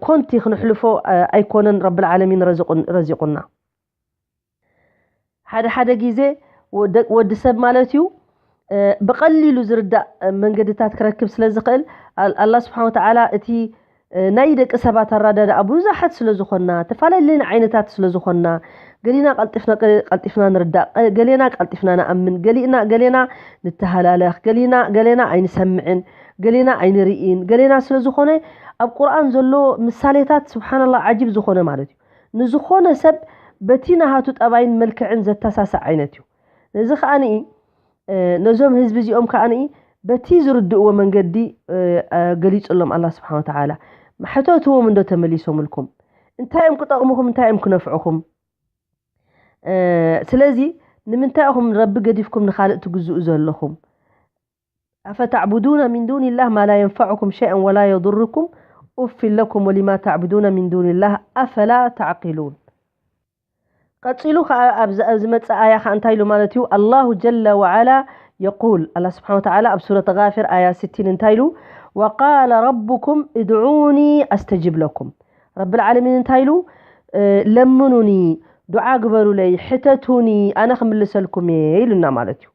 ኮንቲ ክንሕልፎ ኣይኮነን ረብል ዓለሚን ረዚቑን- ረዚቑና። ሓደ ሓደ ግዜ ወዲ ሰብ ማለት እዩ ብቐሊሉ ዝርዳእ መንገድታት ክረክብ ስለ ዝኽእል ኣላ ስብሓን ወተዓላ እቲ ናይ ደቂ ሰባት ኣራዳድኣ ብዙሓት ስለ ዝኾና ተፈላለየን ዓይነታት ስለ ዝኾና ገሊና ቀልጢፍና ንርዳእ፣ ገሌና ቀልጢፍና ንኣምን፣ ገሊና ገሌና ንተሃላለኽ፣ ገሊና ገሌና ኣይንሰምዕን፣ ገሌና ኣይንርእይን፣ ገሌና ስለ ዝኾነ ኣብ ቁርኣን ዘሎ ምሳሌታት ስብሓንላ ዓጂብ ዝኾነ ማለት እዩ። ንዝኾነ ሰብ በቲ ናሃቱ ጠባይን መልክዕን ዘተሳስእ ዓይነት እዩ። ነዚ ከዓኒ ነዞም ህዝቢ እዚኦም ከዓኒ በቲ ዝርድእዎ መንገዲ ገሊጹሎም ኣላ ስብሓን ወተዓላ። ሕተትዎም እንዶ ተመሊሶምልኩም እንታይ እዮም ክጠቕሙኹም እንታይ እዮም ክነፍዑኹም? ስለዚ ንምንታይ ኢኹም ንረቢ ገዲፍኩም ንኻልእ ትግዝኡ ዘለኹም? ኣፈተዕቡዱነ ሚን ዱንላህ ማ ላ የንፈዑኩም ሸይአን ወላ የضርኩም ኡፍ ለኩም ወሊማ ተዕቡዱነ ሚን ዱንላህ ኣፈላ ተዕቂሉን። ቀጺሉ ከኣ ኣብዚ ኣብዚ መጽእ ኣያ ከኣ እንታይ ኢሉ ማለት እዩ? ኣላሁ ጀለ ወዓላ የቁል ኣላ ስብሓን ወተዓላ ኣብ ሱረት ጋፊር ኣያ ስቲን እንታይ ኢሉ? ወቃለ ረቡኩም እድዑኒ ኣስተጅብ ለኩም። ረብልዓለሚን እንታይ ኢሉ? ለምኑኒ፣ ዱዓ ግበሩለይ፣ ሕተቱኒ ኣነ ክምልሰልኩም እየ ኢሉና ማለት እዩ።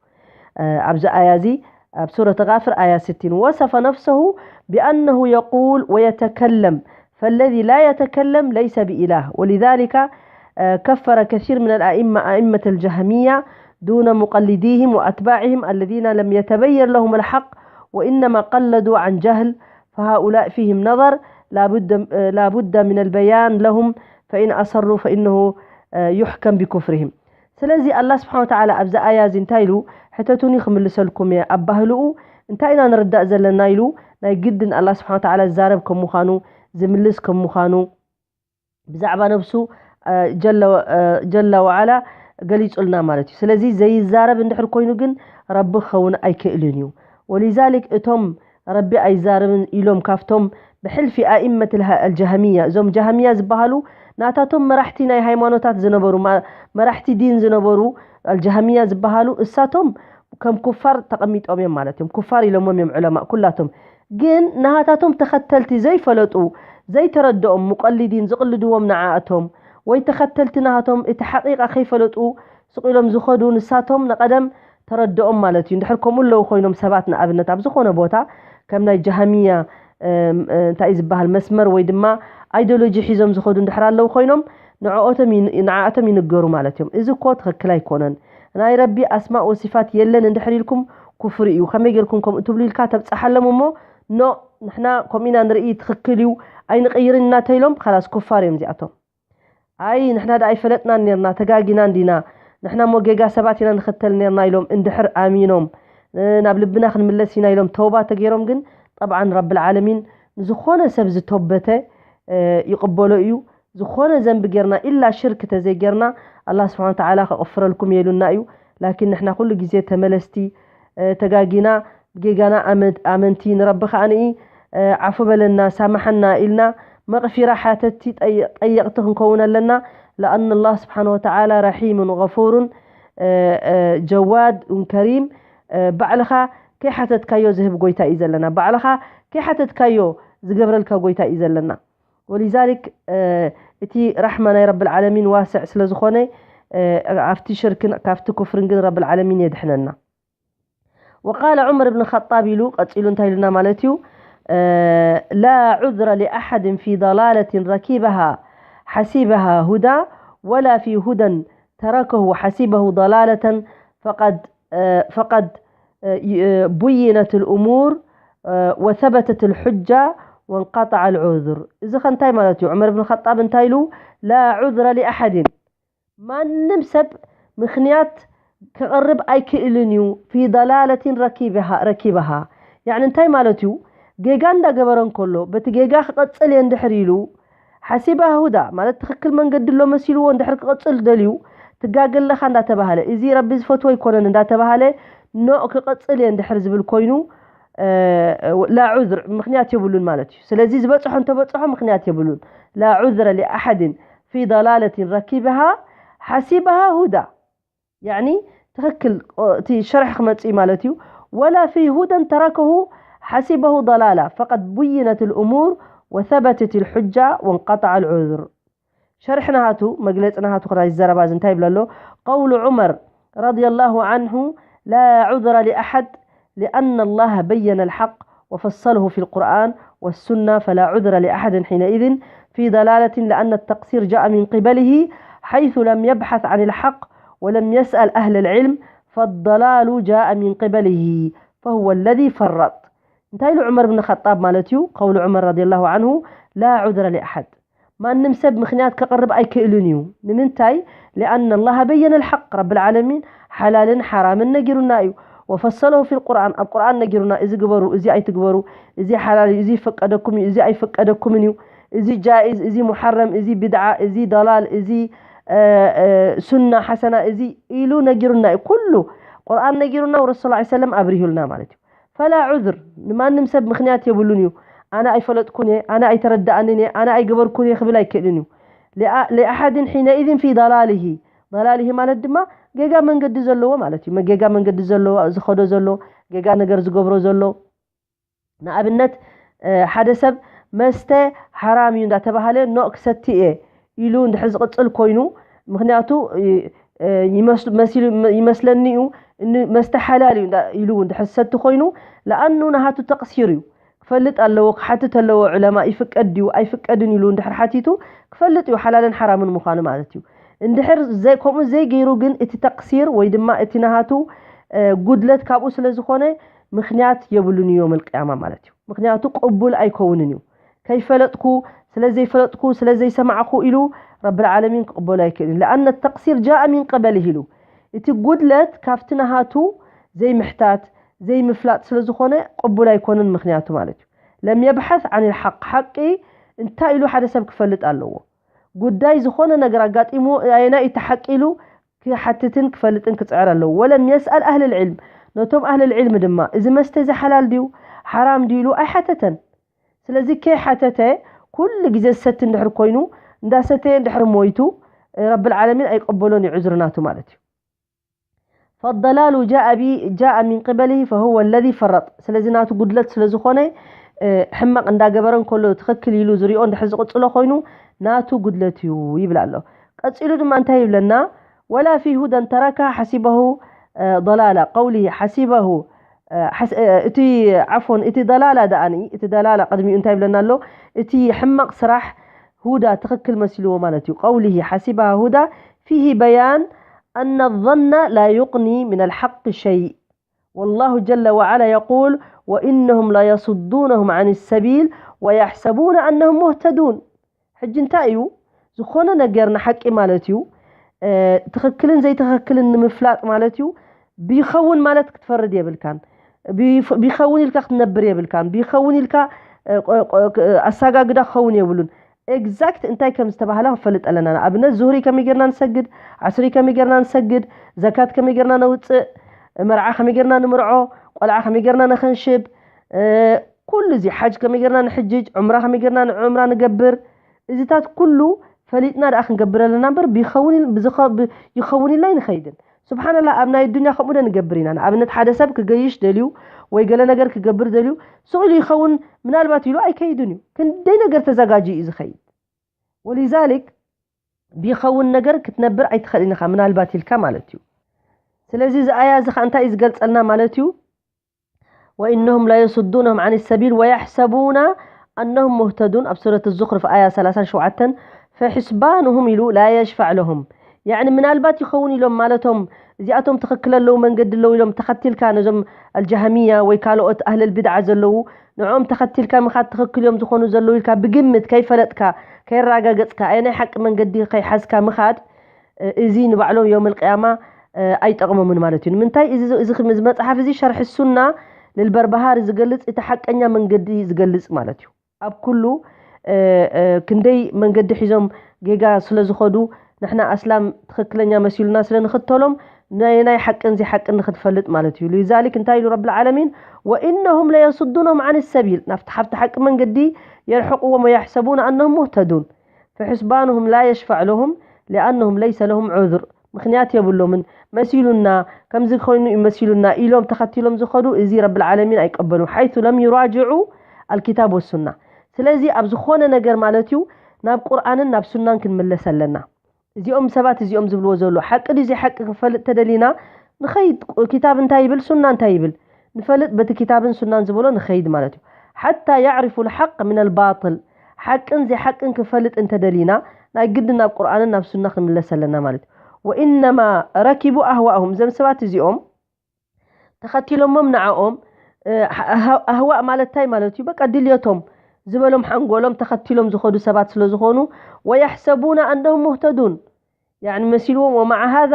ኣብዚ ኣያ እዚ ኣብ ሱረት ጋፍር ኣያ ስቲን ወሰፈ ነፍሰሁ ቢኣነሁ የቁል ወየተከለም ፈለዚ ላ የተከለም ለይሰ ብኢላህ ወሊዛሊካ ከፈረ ከሲር ምን ኣልኣኢማ ኣኢመት ኣልጃህሚያ ዱነ ሙቀሊዲህም ወኣትባዕህም ኣለዚነ ለም የተበየን ለሁም ኣልሐቅ ወኢነማ ቀለዱ ዓን ጃህል ፈሃኡላእ ፊህም ነዘር ላቡደ ምን ኣልበያን ለሁም ፈኢን ኣሰሩ ፈኢነሁ ዩሕከም ቢኩፍርህም። ስለዚ ኣላ ስብሓን ወተዓላ ኣብዚ ኣያ እዚ እንታይ ኢሉ? ሕተቱኒ ክምልሰልኩም እየ። ኣብ ባህልኡ እንታይ ኢና ንርዳእ ዘለና ኢሉ ናይ ግድን ኣላ ስብሓን ወተዓላ ዝዛረብ ከም ምዃኑ ዝምልስ ከም ምዃኑ ብዛዕባ ነብሱ ጀለ ወዓላ ገሊጹልና ማለት እዩ። ስለዚ ዘይዛረብ እንድሕር ኮይኑ ግን ረቢ ክኸውን ኣይክእልን እዩ። ወሊዛሊክ እቶም ረቢ ኣይዛረብን ኢሎም ካብቶም ብሕልፊ ኣኢመት ኣልጃሃሚያ እዞም ጃሃሚያ ዝበሃሉ ናታቶም መራሕቲ ናይ ሃይማኖታት ዝነበሩ መራሕቲ ዲን ዝነበሩ ኣልጃሃሚያ ዝበሃሉ እሳቶም ከም ኩፋር ተቐሚጦም እዮም ማለት እዮም። ኩፋር ኢሎሞም እዮም ዑለማ ኩላቶም። ግን ናሃታቶም ተኸተልቲ ዘይፈለጡ ዘይተረድኦም ሙቀሊዲን ዝቕልድዎም ንዓኣቶም ወይ ተኸተልቲ ናሃቶም እቲ ሓቂቃ ከይፈለጡ ስቕ ኢሎም ዝኸዱ ንሳቶም ንቐደም ተረድኦም ማለት እዩ። እንድሕር ከምኡ ኣለዉ ኮይኖም ሰባት ንኣብነት ኣብ ዝኾነ ቦታ ከም ናይ ጃሃሚያ እንታይ ዝበሃል መስመር ወይ ድማ ኣይዲዮሎጂ ሒዞም ዝኸዱ እንድሕር ኣለዉ ኮይኖም ንዕኦቶም ንዓኣቶም ይንገሩ ማለት እዮም። እዚ እኮ ትኽክል ኣይኮነን። ናይ ረቢ ኣስማእ ወሲፋት የለን እንድሕር ኢልኩም ኩፍሪ እዩ። ከመይ ጌርኩም ከምኡ ትብሉ ኢልካ ተብፀሓሎም እሞ ኖ ንሕና ከምኡ ኢና ንርኢ ትኽክል እዩ ኣይንቕይርን ኢና ተይሎም ካላስ ኩፋር እዮም እዚኣቶም። ኣይ ንሕና ዳ ኣይፈለጥናን ኔርና ተጋጊና እንዲና ንሕና እሞ ጌጋ ሰባት ኢና ንኽተል ኔርና ኢሎም እንድሕር ኣሚኖም ናብ ልብና ክንምለስ ኢና ኢሎም ተውባ ተገይሮም ግን ጠብዓን ረብል ዓለሚን ንዝኾነ ሰብ ዝተወበተ ይቕበሎ እዩ። ዝኾነ ዘንቢ ጌርና ኢላ ሽርክ ተዘይጌርና ኣላህ ስብሓን ተዓላ ከቕፍረልኩም የሉና እዩ። ላኪን ንሕና ኩሉ ግዜ ተመለስቲ ተጋጊና ጌጋና ኣመንቲ ንረቢ ከዓንኢ ዓፉ በለና ሳማሓና ኢልና መቕፊራ ሓተቲ ጠየቕቲ ክንከውን ኣለና። ለኣን ኣላህ ስብሓን ወተዓላ ረሒምን غፉሩን ጀዋድ ከሪም ባዕልኻ ከይሓተትካዮ ዝህብ ጎይታ እዩ ዘለና። ባዕልኻ ከይሓተትካዮ ዝገብረልካ ጎይታ እዩ ዘለና። ወሊዛሊክ እቲ ራሕማ ናይ ረብል ዓለሚን ዋስዕ ስለ ዝኾነ ኣብቲ ሽርክን ካብቲ ኩፍርን ግን ረብል ዓለሚን የድሕነና። وقال عمر بن الخطاب ኢሉ ቀጺሉ እንታይ ኢሉና ማለት እዩ لا عذر لأحد في ضلالة ركبها حسبها هدى ولا في هدى تركه حسبه ضلالة فقد فقد بينت الأمور وثبتت الحجة وانقطع العذر እዚ ኸ እንታይ ማለት እዩ ዑመር ብን ኸጣብ እንታይ ኢሉ لا عذر لأحد ማንም ሰብ ምኽንያት ክቕርብ ኣይክእልን እዩ في ضلالة ركبها ركبها يعني እንታይ ማለት እዩ ጌጋ እንዳገበረ እንከሎ በቲ ጌጋ ክቐጽል እየ እንድሕር ኢሉ ሓሲባ ሁዳ ማለት ትኽክል መንገዲ ኣሎ መሲልዎ እንድሕር ክቐጽል ደልዩ ትጋገ ኣለኻ እንዳተባሃለ እዚ ረቢ ዝፈትዎ ኣይኮነን እንዳተባሃለ ኖእ ክቐጽል እየ እንድሕር ዝብል ኮይኑ ላ ዑዝር ምኽንያት የብሉን ማለት እዩ። ስለዚ ዝበፅሖ እንተበፅሖ ምኽንያት የብሉን። لا عذر لأحد في ضلالة ركبها حسبها هدى يعني ትኽክል እቲ ሸርሒ ክመፅእ ማለት እዩ። ولا في هدى تركه حسبه ضلالة فقد بينت الأمور وثبتت الحجة وانقطع العذر ሸርሒ ናሃቱ መግለፂ ናሃቱ ክና ይዘረባ እዚ እንታይ ይብለሎ قول عمر رضي الله عنه لا عذر لأحد لأن الله بين الحق وفصله في القرآن والسنة فلا عذر لأحد حينئذ في ضلالة لأن التقصير جاء من قبله حيث لم يبحث عن الحق ولم يسأل أهل العلم فالضلال جاء من قبله فهو الذي فرط እንታይ ኢሉ ዑመር ብን ኸጣብ ማለት እዩ قول عمر رضي الله عنه لا عذر لأحد ማንም ሰብ ምኽንያት ከቕርብ ኣይክእልን እዩ ንምንታይ لأن الله بين الحق ረቢ العالمين ሓላልን ሓራምን ነጊሩና እዩ وفصله في القرآن ኣብ ቁርኣን ነጊሩና እዚ ግበሩ እዚ ኣይትግበሩ እዚ ሓላል እዩ እዚ ይፈቀደኩም እዩ እዚ ኣይፈቀደኩምን እዩ እዚ ጃኢዝ እዚ ሙሓረም እዚ ብድዓ እዚ ضلال እዚ ሱና ሓሰና እዚ ኢሉ ነጊሩና እዩ ኩሉ ቁርኣን ነጊሩና ወረሱል ላ ሰለም ኣብሪሁልና ማለት እዩ فلا عذر ንማንም ሰብ ምኽንያት የብሉን እዩ ኣነ ኣይፈለጥኩን እየ ኣነ ኣይተረዳኣንን እየ ኣነ ኣይገበርኩን እየ ክብል ኣይክእልን እዩ لأحد حينئذ في ضلاله ضلاله ማለት ድማ ጌጋ መንገዲ ዘለዎ ማለት እዩ ጌጋ መንገዲ ዘለዎ ዝኸዶ ዘሎ ጌጋ ነገር ዝገብሮ ዘሎ ንኣብነት ሓደ ሰብ መስተ ሓራም እዩ እንዳተባሃለ ኖእ ክሰቲ እየ ኢሉ እንድሕር ዝቕፅል ኮይኑ ምክንያቱ ይመስለኒ እዩ መስተ ሓላል እዩ ኢሉ እንድሕር ዝሰቲ ኮይኑ ለኣኑ ናሃቱ ተቕሲር እዩ ክፈልጥ ኣለዎ ክሓትት ኣለዎ ዕለማ ይፍቀድ ድዩ ኣይፍቀድን ኢሉ እንድሕር ሓቲቱ ክፈልጥ እዩ ሓላልን ሓራምን ምዃኑ ማለት እዩ እንድሕር ከምኡ ዘይገይሩ ግን እቲ ተቕሲር ወይ ድማ እቲ ናሃቱ ጉድለት ካብኡ ስለ ዝኾነ ምኽንያት የብሉን እዩ ዮም ልቅያማ ማለት እዩ ምክንያቱ ቅቡል ኣይከውንን እዩ ከይፈለጥኩ ስለ ዘይፈለጥኩ ስለ ዘይሰማዕኩ ኢሉ ረብል ዓለሚን ክቕበሉ ኣይክእልን ለኣነ ተቅሲር ጃእ ሚን ቀበልህ ኢሉ እቲ ጉድለት ካብቲ ናሃቱ ዘይምሕታት ዘይምፍላጥ ስለ ዝኾነ ቅቡል ኣይኮንን ምክንያቱ ማለት እዩ ለም የብሐስ ዓን ልሓቅ ሓቂ እንታይ ኢሉ ሓደ ሰብ ክፈልጥ ኣለዎ ጉዳይ ዝኾነ ነገር ኣጋጢሙ ኣየናይ እቲ ሓቂ ኢሉ ክሓትትን ክፈልጥን ክፅዕር ኣለዎ ወለም የስኣል ኣህል ልዕልም ነቶም ኣህል ልዕልም ድማ እዚ መስተ እዚ ሓላል ድዩ ሓራም ድዩ ኢሉ ኣይሓተተን ስለዚ ከይሓተተ ኩሉ ግዜ ዝሰቲ እንድሕር ኮይኑ እንዳሰተየ እንድሕር ሞይቱ ረብል ዓለሚን ኣይቀበሎን እዩ ዕዝሪ ናቱ ማለት እዩ فالضلال جاء بي جاء من قبله فهو الذي فرط ስለዚ ናቱ ጉድለት ስለ ዝኾነ ሕማቕ እንዳገበረ እንከሎ ትኽክል ኢሉ ዝሪኦ እንድሕር ዝቕፅሎ ኮይኑ ናቱ ጉድለት እዩ ይብል ኣሎ ቀፂሉ ድማ እንታይ ይብለና ولا في هدى ترك حسبه ضلالة قوله حسبه እቲ ዓፎን እቲ ደላላ ደኣኒ እቲ ደላላ ቅድሚኡ እንታይ ይብለና ኣሎ? እቲ ሕማቕ ስራሕ ሁዳ ትኽክል መሲልዎ ማለት እዩ። ቀውሊሂ ሓሲባሃ ሁዳ ፊሂ በያን ኣነ ظن لا يغني من الحق شيء والله جل وعلا يقول وإنهم ليصدونهم عن السبيل ويحسبون أنهم مهتدون ሕጂ እንታይ እዩ ዝኾነ ነገር ንሓቂ ማለት እዩ ትኽክልን ዘይትኽክልን ንምፍላጥ ማለት እዩ ቢኸውን ማለት ክትፈርድ የብልካን ቢኸውን ኢልካ ክትነብር የብልካን ቢኸውን ኢልካ ኣሳጋግዳ ክኸውን የብሉን exact እንታይ ከም ዝተባህለ ክንፈልጥ ኣለና ንኣብነት ዙህሪ ከመይ ጌርና ንሰግድ ዓስሪ ከመይ ጌርና ንሰግድ ዘካት ከመይ ጌርና ነውፅእ መርዓ ከመይ ጌርና ንምርዖ ቆልዓ ከመይ ጌርና ነኸንሽብ ኩሉ እዚ ሓጅ ከመይ ጌርና ንሕጅጅ ዑምራ ከመይ ጌርና ንዑምራ ንገብር እዚታት ኩሉ ፈሊጥና ደኣ ክንገብር ኣለና እምበር ቢኸውን ይኸውን ኢልና ይንኸይድን ስብሓንላ ኣብ ናይ ዱንያ ከምኡ ዶ ንገብር ኢና ንኣብነት ሓደ ሰብ ክገይሽ ደልዩ ወይ ገለ ነገር ክገብር ደልዩ ስቕ ኢሉ ይኸውን ምናልባት ኢሉ ኣይከይድን እዩ ክንደይ ነገር ተዘጋጅ እዩ ዝኸይድ ወሊዛሊክ ቢኸውን ነገር ክትነብር ኣይትኽእል ኢኻ ምናልባት ኢልካ ማለት እዩ ስለዚ እዚ ኣያ እዚ ከዓ እንታይ እዩ ዝገልፀልና ማለት እዩ وإنهم ليصدونهم عن السبيل ويحسبون أنهم مهتدون ኣብ ሱረት الزخرف ኣያ ሰላሳን ሸውዓተን فحسبانهم ኢሉ لا يشفع لهم يعني ምናልባት ይኸውን ኢሎም ማለቶም እዚኣቶም ትኽክል ኣለዉ መንገዲ ኣለዉ ኢሎም ተኸቲልካ ነዞም الجهمية ወይ ካልኦት أهل البدعة ዘለዉ ንዕኦም ተኸቲልካ ምኻድ ትኽክል እዮም ዝኾኑ ዘለዉ ኢልካ ብግምት ከይፈለጥካ ከይረጋገፅካ ኣየናይ ሓቂ መንገዲ ከይሓዝካ ምኻድ እዚ ንባዕሎም ዮም القيامة ኣይጠቕሞምን ማለት እዩ ንምንታይ እዚ መፅሓፍ እዚ ሸርሒ ሱና ልልበርባሃር ዝገልፅ እቲ ሓቀኛ መንገዲ ዝገልፅ ማለት እዩ ኣብ ኩሉ ክንደይ መንገዲ ሒዞም ጌጋ ስለ ዝኸዱ ንሕና ኣስላም ትኽክለኛ መሲሉና ስለ ንኽተሎም ናይ ሓቅን ዘይሓቅን ንኽትፈልጥ ማለት እዩ ሊዛሊክ እንታይ ኢሉ ረብል ዓለሚን ወኢነሁም ለየሱዱነሁም ዓን ሰቢል ናብቲ ሓብቲ ሓቂ መንገዲ የርሕቕዎም ወየሕሰቡነ ኣነሁም ሙህተዱን فحسبانهم لا يشفع لهم لأنهم ليس لهم عذر ምኽንያት የብሎምን መሲሉና ከምዚ ኮይኑ እዩ መሲሉና ኢሎም ተኸቲሎም ዝኸዱ እዚ ረብል ዓለሚን ኣይቀበሉ حيث لم يراجعوا الكتاب والسنة ስለዚ ኣብ ዝኾነ ነገር ማለት እዩ ናብ ቁርኣንን ናብ ሱናን ክንምለስ ኣለና እዚኦም ሰባት እዚኦም ዝብልዎ ዘሎ ሓቂ ድዩ ዘይሓቂ ክንፈልጥ ተደሊና ንኸይድ ኪታብ እንታይ ይብል ሱና እንታይ ይብል ንፈልጥ በቲ ኪታብን ሱናን ዝበሎ ንኸይድ ማለት እዩ ሓታ ያዕርፉ ልሓቅ ምን ልባጥል ሓቅን ዘይሓቅን ክንፈልጥ እንተደሊና ናይ ግድን ናብ ቁርኣንን ናብ ሱና ክንምለስ ኣለና ማለት እዩ ወኢነማ ረኪቡ ኣህዋእሁም እዞም ሰባት እዚኦም ተኸቲሎሞም ንዓኦም ኣህዋእ ማለት እንታይ ማለት እዩ በቃ ድልየቶም ዝበሎም ሓንጎሎም ተኸቲሎም ዝኸዱ ሰባት ስለ ዝኾኑ ወየሕሰቡና ኣነሁም ሙህተዱን ያዕኒ መሲልዎም ወመዓ ሃዛ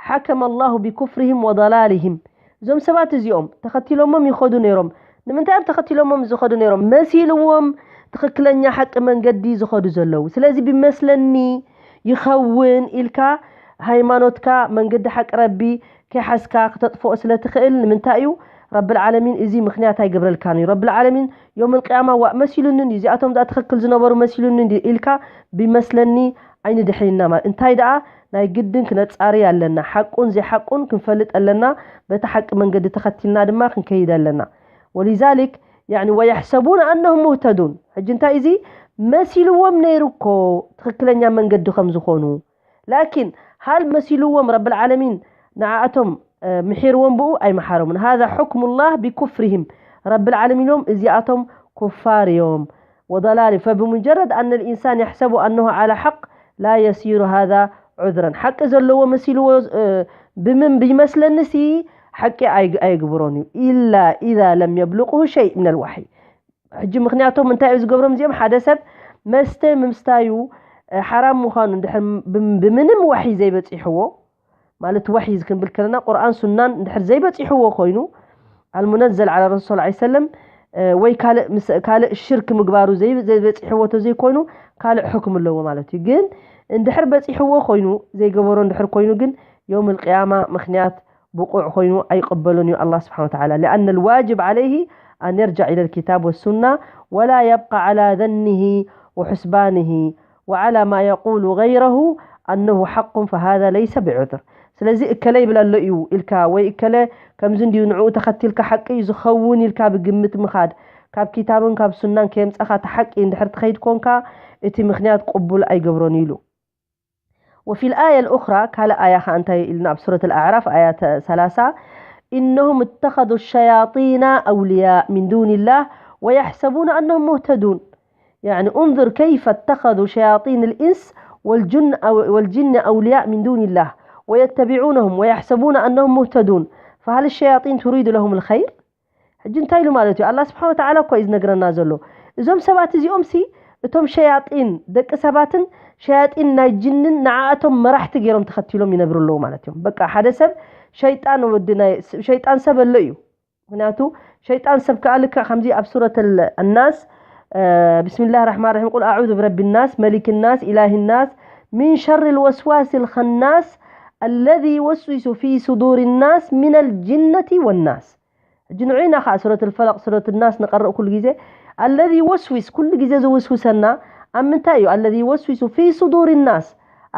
ሓከመ ኣላሁ ቢኩፍርህም ወضላልህም እዞም ሰባት እዚኦም ተኸቲሎሞም ይኸዱ ነይሮም ንምንታይ እዮም ተኸቲሎሞም ዝኸዱ ነይሮም መሲልዎም ትኽክለኛ ሓቂ መንገዲ ዝኸዱ ዘለዉ ስለዚ ብመስለኒ ይኸውን ኢልካ ሃይማኖትካ መንገዲ ሓቂ ረቢ ከይሓዝካ ክተጥፍኦ ስለ ትኽእል ንምንታይ እዩ ረብል ዓለሚን እዚ ምኽንያት ኣይገብረልካን እዩ ረብል ዓለሚን ዮም ልቅያማ ዋእ መሲሉኒ እዩ እዚኣቶም ዛ ትኽክል ዝነበሩ መሲሉኒ እዩ ኢልካ ብመስለኒ ኣይንድሕን ኢና ማለት እንታይ ደኣ ናይ ግድን ክነጻሪ ኣለና ሓቁን ዘይሓቁን ክንፈልጥ ኣለና በቲ ሓቂ መንገዲ ተኸቲልና ድማ ክንከይድ ኣለና ወሊዛሊክ ያኒ ወየሕሰቡን ኣነሁም ሙህተዱን ሕጂ እንታይ እዚ መሲልዎም ነይሩ እኮ ትኽክለኛ መንገዲ ከም ዝኾኑ ላኪን ሃል መሲልዎም ረብል ዓለሚን ንዓኣቶም ምሒርዎም ብኡ ኣይመሓሮምን ሃذا حكم الله بكفرهم ረብል ዓለሚን ኢሎም እዚኣቶም ኩፋር እዮም وضلال فبمجرد أن الإنسان يحسب أنه على حق لا يصير هذا عذرا ሓቂ ዘለዎ መሲልዎ ብምን ብይመስለኒ ሲ ሓቂ ኣየግብሮን እዩ إلا إذا لم يبلغه شيء من الوحي ሕጂ ምኽንያቶም እንታይ እዩ ዝገብሮም እዚኦም ሓደ ሰብ መስተ ምስታዩ ሓራም ምዃኑ እንድሕር ብምንም ዋሒ ዘይበፂሕዎ ማለት ዋሒ ክንብል ከለና ቁርኣን ሱናን እንድሕር ዘይበፂሕዎ ኮይኑ ኣልሙነዘል ዓላ ረሱል ስ ሰለም ወይ ካልእ ሽርክ ምግባሩ ዘይበፂሕዎ ተዘይኮይኑ ካልእ ሕክም ኣለዎ ማለት እዩ ግን እንድሕር በፂሕዎ ኮይኑ ዘይገበሮ እንድሕር ኮይኑ ግን የውም ልቅያማ ምኽንያት ብቑዕ ኮይኑ ኣይቕበሉን እዩ ኣላ ስብሓን ወተዓላ لأن الواجب عليه أن يرجع إلى الكتاب والسنة ولا يبقى على ظنه وحسبانه وعلى ما يقول غيره أنه حق فهذا ليس بعذر ስለዚ እከለ ይብል ኣሎ እዩ ኢልካ ወይ እከለ ከምዚ እንድዩ ንዕኡ ተኸቲልካ ሓቂ እዩ ዝኸውን ኢልካ ብግምት ምኻድ ካብ ኪታብን ካብ ሱናን ከየምፀኻ እቲ ሓቂ እንድሕር ትኸይድ ኮንካ እቲ ምኽንያት ቅቡል ኣይገብሮን ኢሉ وفي الآية الأخرى ካልእ ኣያ ኸዓ እንታይ ኢልና ኣብ ሱረት الأعراف ኣያ ሰላሳ إنهم اتخذوا الشياطين أولياء من دون الله ويحسبون أنهم مهتدون. يعني انظر كيف اتخذوا شياطين الإنس والجن أو والجن أولياء من دون الله ويتبعونهم ويحسبون أنهم مهتدون، فهل الشياطين تريد لهم الخير؟ ሕጂ እንታይ ኢሉ ማለት እዩ? ኣላህ ስብሓን ወተዓላ እኮ እዩ ዝነግረና ዘሎ። እዞም ሰባት እዚኦም ሲ እቶም ሸያጢን ደቂ ሰባትን ሸያጢን ናይ ጅንን ንዓኣቶም መራሕቲ ገይሮም ተኸቲሎም ይነብሩ ኣለዉ ማለት እዮም። በቃ ሓደ ሰብ ሸይጣን ወዲ ናይ ሸይጣን ሰብ ኣሎ እዩ። ምክንያቱ ሸይጣን ሰብ ከኣ ልክዕ ከምዚ ኣብ ሱረት ኣናስ ብስሚላህ ራሕማን ራሒም ቁል ኣዑዙ ብረቢ ናስ መሊክ ናስ ኢላሂ ናስ ሚን ሸሪ ልወስዋስ ልኸናስ ኣለዚ ወስዊሱ ፊ ሱዱር ናስ ሚን ልጅነቲ ወናስ። ሕጂ ንዑ ኢና ከዓ ሱረት ልፈለቅ ሱረት ናስ ንቀርእ ኩሉ ግዜ። ኣለዚ ወስዊስ ኩሉ ግዜ ዘወስውሰና ኣብ ምንታይ እዩ? ኣለዚ ወስዊሱ ፊ ሱዱር ናስ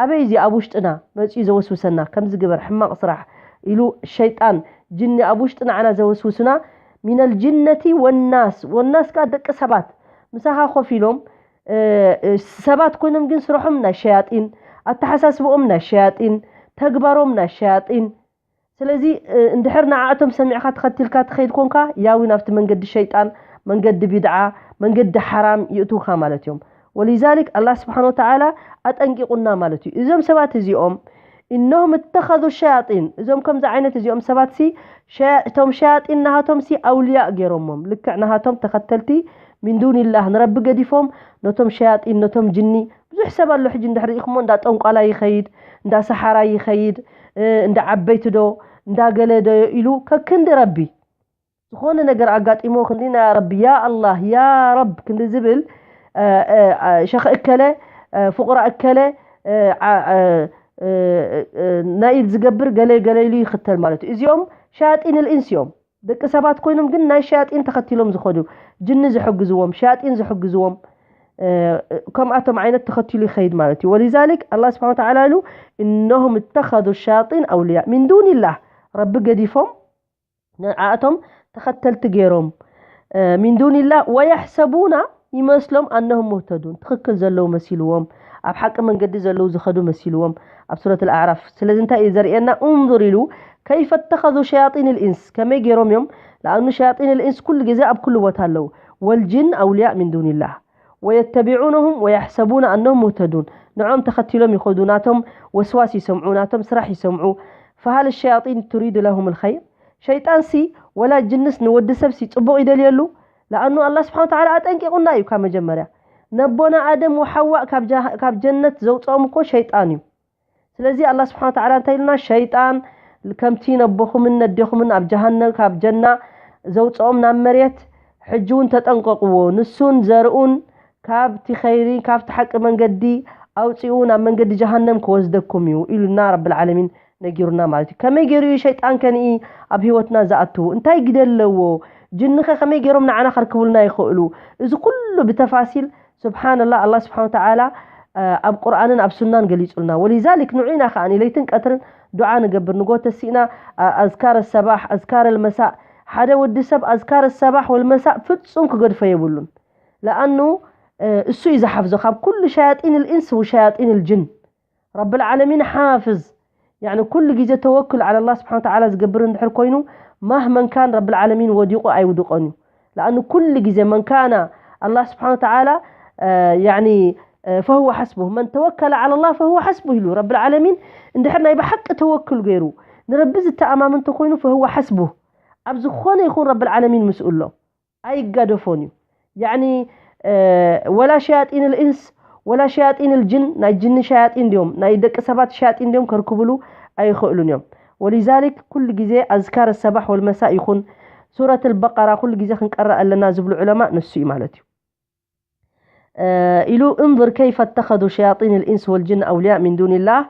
ኣበይ እዚ ኣብ ውሽጥና መፅኡ ዘወስውሰና ከምዚ ግበር ሕማቕ ስራሕ ኢሉ ሸይጣን ጅኒ ኣብ ውሽጢ ንዓና ዘወስውሱና ሚነል ጅነቲ ወናስ ወናስ ከዓ ደቂ ሰባት ምሳኻ ኮፍ ኢሎም ሰባት ኮይኖም ግን ስርሖም ናይ ሸያጢን ኣተሓሳስብኦም ናይ ሸያጢን ተግባሮም ናይ ሸያጢን ስለዚ እንድሕር ንዓእቶም ሰሚዕካ ተኸቲልካ ትኸይድ ኮንካ ያዊ ናብቲ መንገዲ ሸይጣን መንገዲ ቢድዓ መንገዲ ሓራም ይእትውካ ማለት እዮም ወሊዛሊክ ኣላ ስብሓን ወተዓላ ኣጠንቂቁና ማለት እዩ እዞም ሰባት እዚኦም እነሁም እተኸዙ ሸያጢን እዞም ከምዚ ዓይነት እዚኦም ሰባት ሲ እቶም ሸያጢን ናሃቶም ሲ ኣውልያእ ገይሮሞም ልክዕ ናሃቶም ተኸተልቲ ሚን ዱንላህ ንረቢ ገዲፎም ነቶም ሸያጢን ነቶም ጅኒ ብዙሕ ሰብ ኣሎ ሕጂ እንድሕር ርኢኹሞ እንዳ ጠንቋላ ይኸይድ እንዳ ሰሓራ ይኸይድ እንዳ ዓበይቲ ዶ እንዳ ገለ ዶ ኢሉ ከክንዲ ረቢ ዝኾነ ነገር ኣጋጢሞ ክንዲ ናይ ረቢ ያ ኣላህ ያ ረብ ክንዲ ዝብል ሸኽ እከለ ፍቑራ እከለ ናይ ኢድ ዝገብር ገለ ገለ ኢሉ ይኽተል ማለት እዩ እዚኦም ሸያጢን ልኢንስ እዮም ደቂ ሰባት ኮይኖም ግን ናይ ሸያጢን ተኸቲሎም ዝኸዱ ጅኒ ዝሕግዝዎም ሸያጢን ዝሕግዝዎም ከምኣቶም ዓይነት ተኸቲሉ ይኸይድ ማለት እዩ ወሊዛሊክ ኣላ ስብሓን ተዓላ ኢሉ እነሁም እተኸዙ ሸያጢን ኣውልያ ሚን ዱንላህ ረቢ ገዲፎም ንዓእቶም ተኸተልቲ ገይሮም ሚን ዱንላህ ወየሕሰቡና ይመስሎም ኣነሁም ሙህተዱን ትኽክል ዘለዉ መሲልዎም ኣብ ሓቂ መንገዲ ዘለዉ ዝኸዱ መሲልዎም ኣብ ሱረት ኣልኣዕራፍ ስለዚ እንታይ እዩ ዘርእየና እንዙር ኢሉ ከይፈ ተኸዙ ሸያጢን ልኢንስ ከመይ ገይሮም እዮም ለኣኑ ሸያጢን ልኢንስ ኩሉ ግዜ ኣብ ኩሉ ቦታ ኣለዉ ወልጅን ኣውልያእ ሚን ዱንላህ ወየተቢዑነሁም ወየሕሰቡነ ኣነሁም ሙህተዱን ንዖም ተኸቲሎም ይኸዱ ናቶም ወስዋስ ይሰምዑ ናቶም ስራሕ ይሰምዑ ፈሃል ሸያጢን ቱሪዱ ለሁም ልኸይር ሸይጣንሲ ወላ ጅንስ ንወዲ ሰብሲ ጽቡቕ ይደልየሉ ለኣኑ ኣላ ስብሓን ተዓላ ኣጠንቂቑና እዩ ካብ መጀመርያ ነቦና ኣደም ወሓዋእ ካብ ጀነት ዘውፅኦም እኮ ሸይጣን እዩ ስለዚ ኣላ ስብሓን ተዓላ እንታይ ኢሉና ሸይጣን ከምቲ ነቦኹምን ነዴኹምን ኣብ ጀሃነም ካብ ጀና ዘውፅኦም ናብ መሬት ሕጂ እውን ተጠንቀቕዎ ንሱን ዘርኡን ካብቲ ኸይሪ ካብቲ ሓቂ መንገዲ ኣውፂኡ ናብ መንገዲ ጀሃነም ክወስደኩም እዩ ኢሉና ረብልዓለሚን ነጊሩና ማለት እዩ ከመይ ገይሩ እዩ ሸይጣን ከንኢ ኣብ ህይወትና ዝኣትዉ እንታይ ግደ ኣለዎ ጅንኸ ከመይ ገይሮም ንዓና ከርክቡልና ይኽእሉ እዚ ኩሉ ብተፋሲል ስብሓንላ ኣላ ስብሓን ተዓላ ኣብ ቁርኣንን ኣብ ሱናን ገሊጹልና ወሊዛሊክ ንዑ ኢና ከኣ ለይትን ቀትርን ዱዓ ንገብር ንጎ ተሲእና ኣዝካር ሰባሕ ኣዝካር ልመሳእ ሓደ ወዲ ሰብ ኣዝካር ሰባሕ ወልመሳእ ፍጹም ክገድፎ የብሉን ለኣኑ እሱ እዩ ዝሓፍዞ ካብ ኩሉ ሸያጢን ልኢንስ ወሸያጢን ልጅን ረብልዓለሚን ሓፍዝ ያኒ ኩሉ ግዜ ተወክል ዓላ ኣላህ ስብሓን ተዓላ ዝገብር እንድሕር ኮይኑ ማህመን ካን ረብልዓለሚን ወዲቑ ኣይውድቆን እዩ ለኣኑ ኩሉ ግዜ መን ካና ኣላህ ስብሓን ተዓላ ያኒ ፈህወ ሓስቡ መን ተወከለ ዓላ ኣላህ ፈህወ ሓስቡ ኢሉ ረብልዓለሚን እንድሕር ናይ ብሓቂ ተወክል ገይሩ ንረቢ ዝተኣማምን ተኮይኑ ፈህወ ሓስቡ ኣብ ዝኾነ ይኹን ረብልዓለሚን ምስኡ ኣሎ ኣይጋደፎን እዩ ያኒ ወላ ሸያጢን ልእንስ ወላ ሸያጢን ልጅን ናይ ጅኒ ሸያጢን ድዮም ናይ ደቂ ሰባት ሸያጢን ድዮም ከርክብሉ ኣይኽእሉን እዮም ወሊዛሊክ ኩሉ ግዜ ኣዝካር ሰባሕ ወልመሳእ ይኹን ሱረት ልበቀራ ኩሉ ግዜ ክንቀረእ ኣለና ዝብሉ ዑለማ ንሱ እዩ ማለት እዩ ኢሉ እንظር ከይፈ እተኸዙ ሸያጢን ልእንስ ወልጅን ኣውልያ ሚን ዱንላህ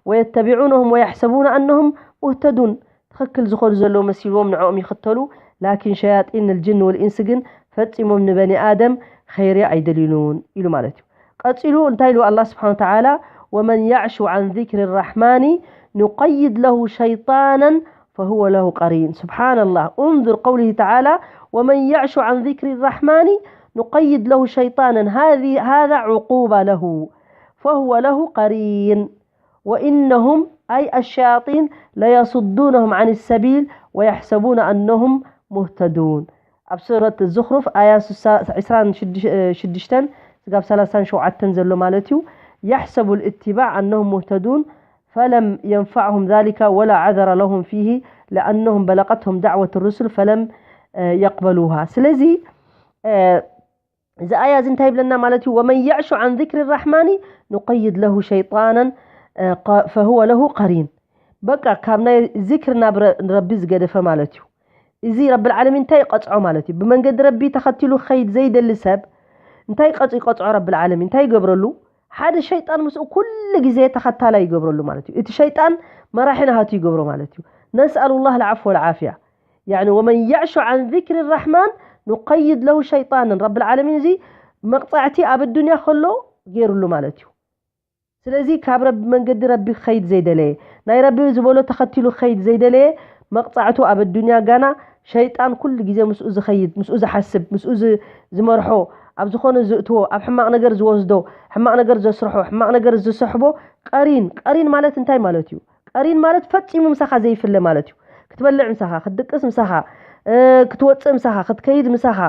ወየተቢዑነሁም ወየሕሰቡነ ኣነሁም ሙህተዱን ትኽክል ዝኾኑ ዘለዉ መሲልዎም ንዕኦም ይኽተሉ ላኪን ሸያጢን ልጅን ወልኢንስ ግን ፈጺሞም ንበኒ ኣደም ኸይሪ ኣይደልዩሉን ኢሉ ማለት እዩ ቀጺሉ እንታይ ኢሉ ኣላ ስብሓን ተዓላ ومن يعش عن ذكر الرحمن نقيض له شيطانا فهو له قرين سبحان الله انظر قوله تعالى ومن يعش عن ذكر الرحمن نقيض له شيطانا هذه هذا عقوبة له فهو له قرين وإنهم أي الشياطين ليصدونهم عن السبيل ويحسبون أنهم مهتدون. ኣብ ሱረት ዙኽሩፍ ኣያ ስሳ-፣ ዕስራን ሽዱሽተን ስጋብ ሰላሳን ሸውዓተን ዘሎ ማለት እዩ። يحسب الاتباع أنهم مهتدون فلم ينفعهم ذلك ولا عذر لهم فيه لأنهم بلغتهم دعوة الرسل فلم يقبلوها. ስለዚ እዚ ኣያ እዚ እንታይ ይብለና ማለት እዩ? ومن يعش عن ذكر الرحمن نقيض له شيطانا فهو له قرين. በቃ ካብ ናይ ዚክር ናብ ንረቢ ዝገደፈ ማለት እዩ። እዚ ረብል ዓለሚን እንታይ ይቐፅዖ ማለት እዩ? ብመንገዲ ረቢ ተኸቲሉ ክኸይድ ዘይደሊ ሰብ እንታይ ይቐፅዖ? ረብል ዓለሚን እንታይ ይገብረሉ? ሓደ ሸይጣን ምስኡ ኩሉ ግዜ ተኸታላይ ይገብረሉ ማለት እዩ። እቲ ሸይጣን መራሒ ናሃቱ ይገብሮ ማለት እዩ። ነስኣሉ ላህ ልዓፍ ወልዓፍያ። يعني ومن يعش عن ذكر الرحمن نقيض له شيطانا. ረብል ዓለሚን እዚ መቕፃዕቲ ኣብ ኣዱንያ ከሎ ገይሩሉ ማለት እዩ። ስለዚ ካብ ረቢ መንገዲ ረቢ ክኸይድ ዘይደለየ፣ ናይ ረቢ ዝበሎ ተኸቲሉ ክኸይድ ዘይደለየ፣ መቕፃዕቱ ኣብ ኣዱንያ ጋና ሸይጣን ኩሉ ግዜ ምስኡ ዝኸይድ፣ ምስኡ ዝሓስብ፣ ምስኡ ዝ-፣ ዝመርሖ፣ ኣብ ዝኾነ ዝእትዎ፣ ኣብ ሕማቕ ነገር ዝወስዶ፣ ሕማቕ ነገር ዘስርሖ፣ ሕማቕ ነገር ዝሰሕቦ ቀሪን። ቀሪን ማለት እንታይ ማለት እዩ? ቀሪን ማለት ፈጺሙ ምሳኻ ዘይፍለ ማለት እዩ። ክትበልዕ ምሳኻ፣ ክትድቅስ ምሳኻ፣ ክትወፅእ ምሳኻ፣ ክትከይድ ምሳኻ፣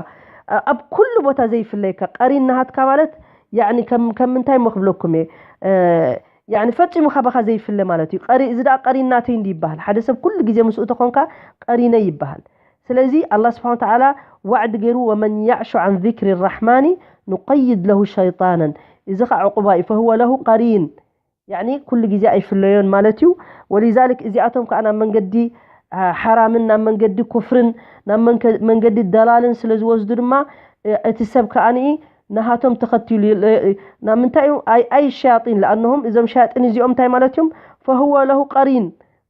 ኣብ ኩሉ ቦታ ዘይፍለየካ ቀሪን ናሃትካ ማለት ያኒ ከም ከም እንታይ እሞ ክብለኩም እየ፣ ያኒ ፈጺሙ ካባኻ ዘይፍለ ማለት እዩ። ቀሪ-፣ እዚ ደኣ ቀሪን ናተይ እንዲ ይበሃል። ሓደ ሰብ ኩሉ ግዜ ምስኡ ተኾንካ ቀሪነይ ይበሃል። ስለዚ ኣላህ ስብሓን ወተዓላ ዋዕዲ ገይሩ፣ "ወመን ያዕሹ ዓን ዚክሪ ራሕማኒ ኑቀይድ ለሁ ሸይጣነን." እዚ ኸዓ ዕቁባ እዩ። "ፈሁወ ለሁ ቀሪን." ያኒ ኩሉ ግዜ ኣይፍለዮን ማለት እዩ። ወሊዛሊክ እዚኣቶም ከኣ ናብ መንገዲ፣ አ፣ ሓራምን ናብ መንገዲ ኩፍርን ናብ መንከ-፣ መንገዲ ደላልን ስለ ዝወስዱ ድማ፣ እ፣ እቲ ሰብ ከኣኒ ናሃቶም ተኸቲሉ ይ-፣ እ፣ ናብ ምንታይ እዩ? ኣይ፣ ኣይ ሸያጢን፣ ለኣነሁም እዞም ሸያጢን እዚኦም እንታይ ማለት እዮም? ፈሁወ ለሁ ቀሪን።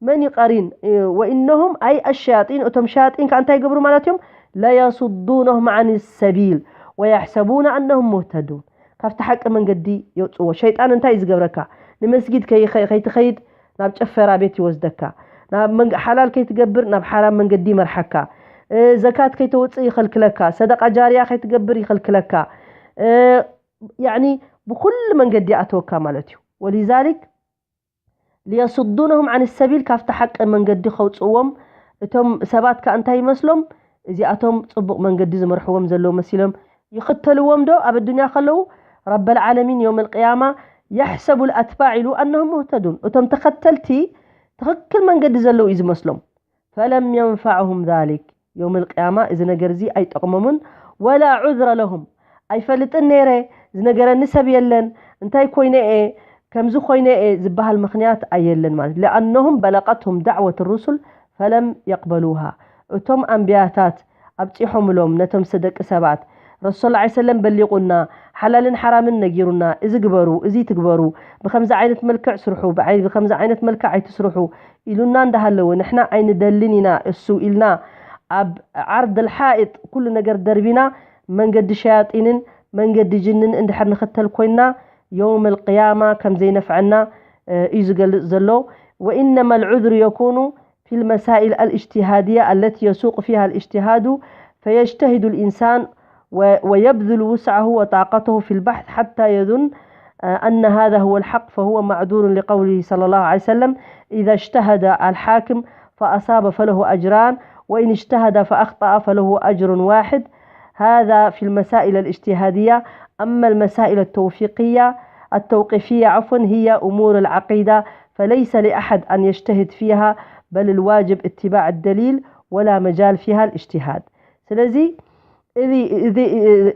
መን እዩ ቀሪን? እ፣ ወኢነሁም ኣይ ኣሸያጢን፣ እቶም ሸያጢን ከኣ እንታይ ይገብሩ ማለት እዮም? ለየሱዱነሁም ዓን ሰቢል ወየሕሰቡነ ኣነሁም ሙህተዱን። ካብቲ ሓቂ መንገዲ የውጽዎ። ሸይጣን እንታይ እዩ ዝገብረካ? ንመስጊድ ከይ-፣ ከይ-፣ ከይትኸይድ ናብ ጨፈራ ቤት ይወስደካ። ናብ መንግ-፣ ሓላል ከይትገብር ናብ ሓራም መንገዲ ይመርሓካ። እ፣ ዘካት ከይተውጽእ ይኸልክለካ። ሰደቃ ጃርያ ከይትገብር ይኸልክለካ። እ፣ ያዕኒ ብኹሉ መንገዲ ይኣተወካ ማለት እዩ። ወሊዛሊክ ሊየሱዱነሁም ዓን ሰቢል፣ ካብቲ ሓቂ መንገዲ ከውጽእዎም፣ እቶም ሰባት ከኣ እንታይ ይመስሎም? እዚኣቶም ጽቡቕ መንገዲ ዝመርሕዎም ዘለዉ መሲሎም ይኽተልዎም ዶ? ኣብ ኣዱንያ ከለዉ ረበል ዓለሚን የውመል ቅያማ የሕሰቡ ልኣትባዕ ኢሉ ኣነሁም ሙህተዱን፣ እቶም ተኸተልቲ ትኽክል መንገዲ ዘለዉ እዩ ዝመስሎም። ፈለም የንፋዕሁም ዛሊክ፣ የውመል ቅያማ እዚ ነገር እዚ ኣይጠቕሞምን። ወላ ዑዝረ ለሁም፣ ኣይፈልጥን ነይረ፣ ዝነገረኒ ሰብ የለን፣ እንታይ ኮይነ እየ፣ ከምዚ ኮይነ እየ ዝበሃል ምኽንያት ኣየለን ማለት። ለኣነሁም በለቀትሁም ዳዕወት ሩሱል ፈለም የቅበሉሃ፣ እቶም ኣንብያታት ኣብፂሖምሎም ነቶም ሰ-፣ ደቂ ሰባት፣ ረሱል ሰለላሁ ዐለይሂ ወሰለም በሊቑና፣ ሓላልን ሓራምን ነጊሩና፣ እዚ ግበሩ፣ እዚ ትግበሩ፣ ብኸምዚ ዓይነት መልክዕ ስርሑ፣ ብዓይ-፣ ብኸምዚ ዓይነት መልክዕ ኣይትስርሑ ኢሉና እንዳሃለወ፣ ንሕና ኣይንደልን ኢና እሱ ኢልና ኣብ ዓርድ ልሓኢጥ ኩሉ ነገር ደርቢና፣ መንገዲ ሸያጢንን መንገዲ ጅንን እንድሕር ንኽተል ኮይንና፣ የውም ልቅያማ ከም ዘይነፍዐና፣ እ፣ እዩ ዝገልጽ ዘሎ። ወኢነማ ልዑዝሩ የኩኑ في المسائل الاجتهادية التي يسوق فيها الاجتهاد، فيجتهد الإنسان و-، ويبذل وسعه وطاقته في البحث حتى يظن، آه، أن هذا هو الحق، فهو معذور لقوله صلى الله عليه وسلم: "إذا اجتهد الحاكم فأصاب فله أجران، وإن اجتهد فأخطأ فله أجر واحد." هذا في المسائل الاجتهادية. أما المسائل التوفيقية، التوقيفية، عفوا، هي أمور العقيدة، فليس لأحد أن يجتهد فيها، بل الواجب اتباع الدليل ولا مجال فيها الاجتهاد. ስለዚ እዚ፣ እዚ፣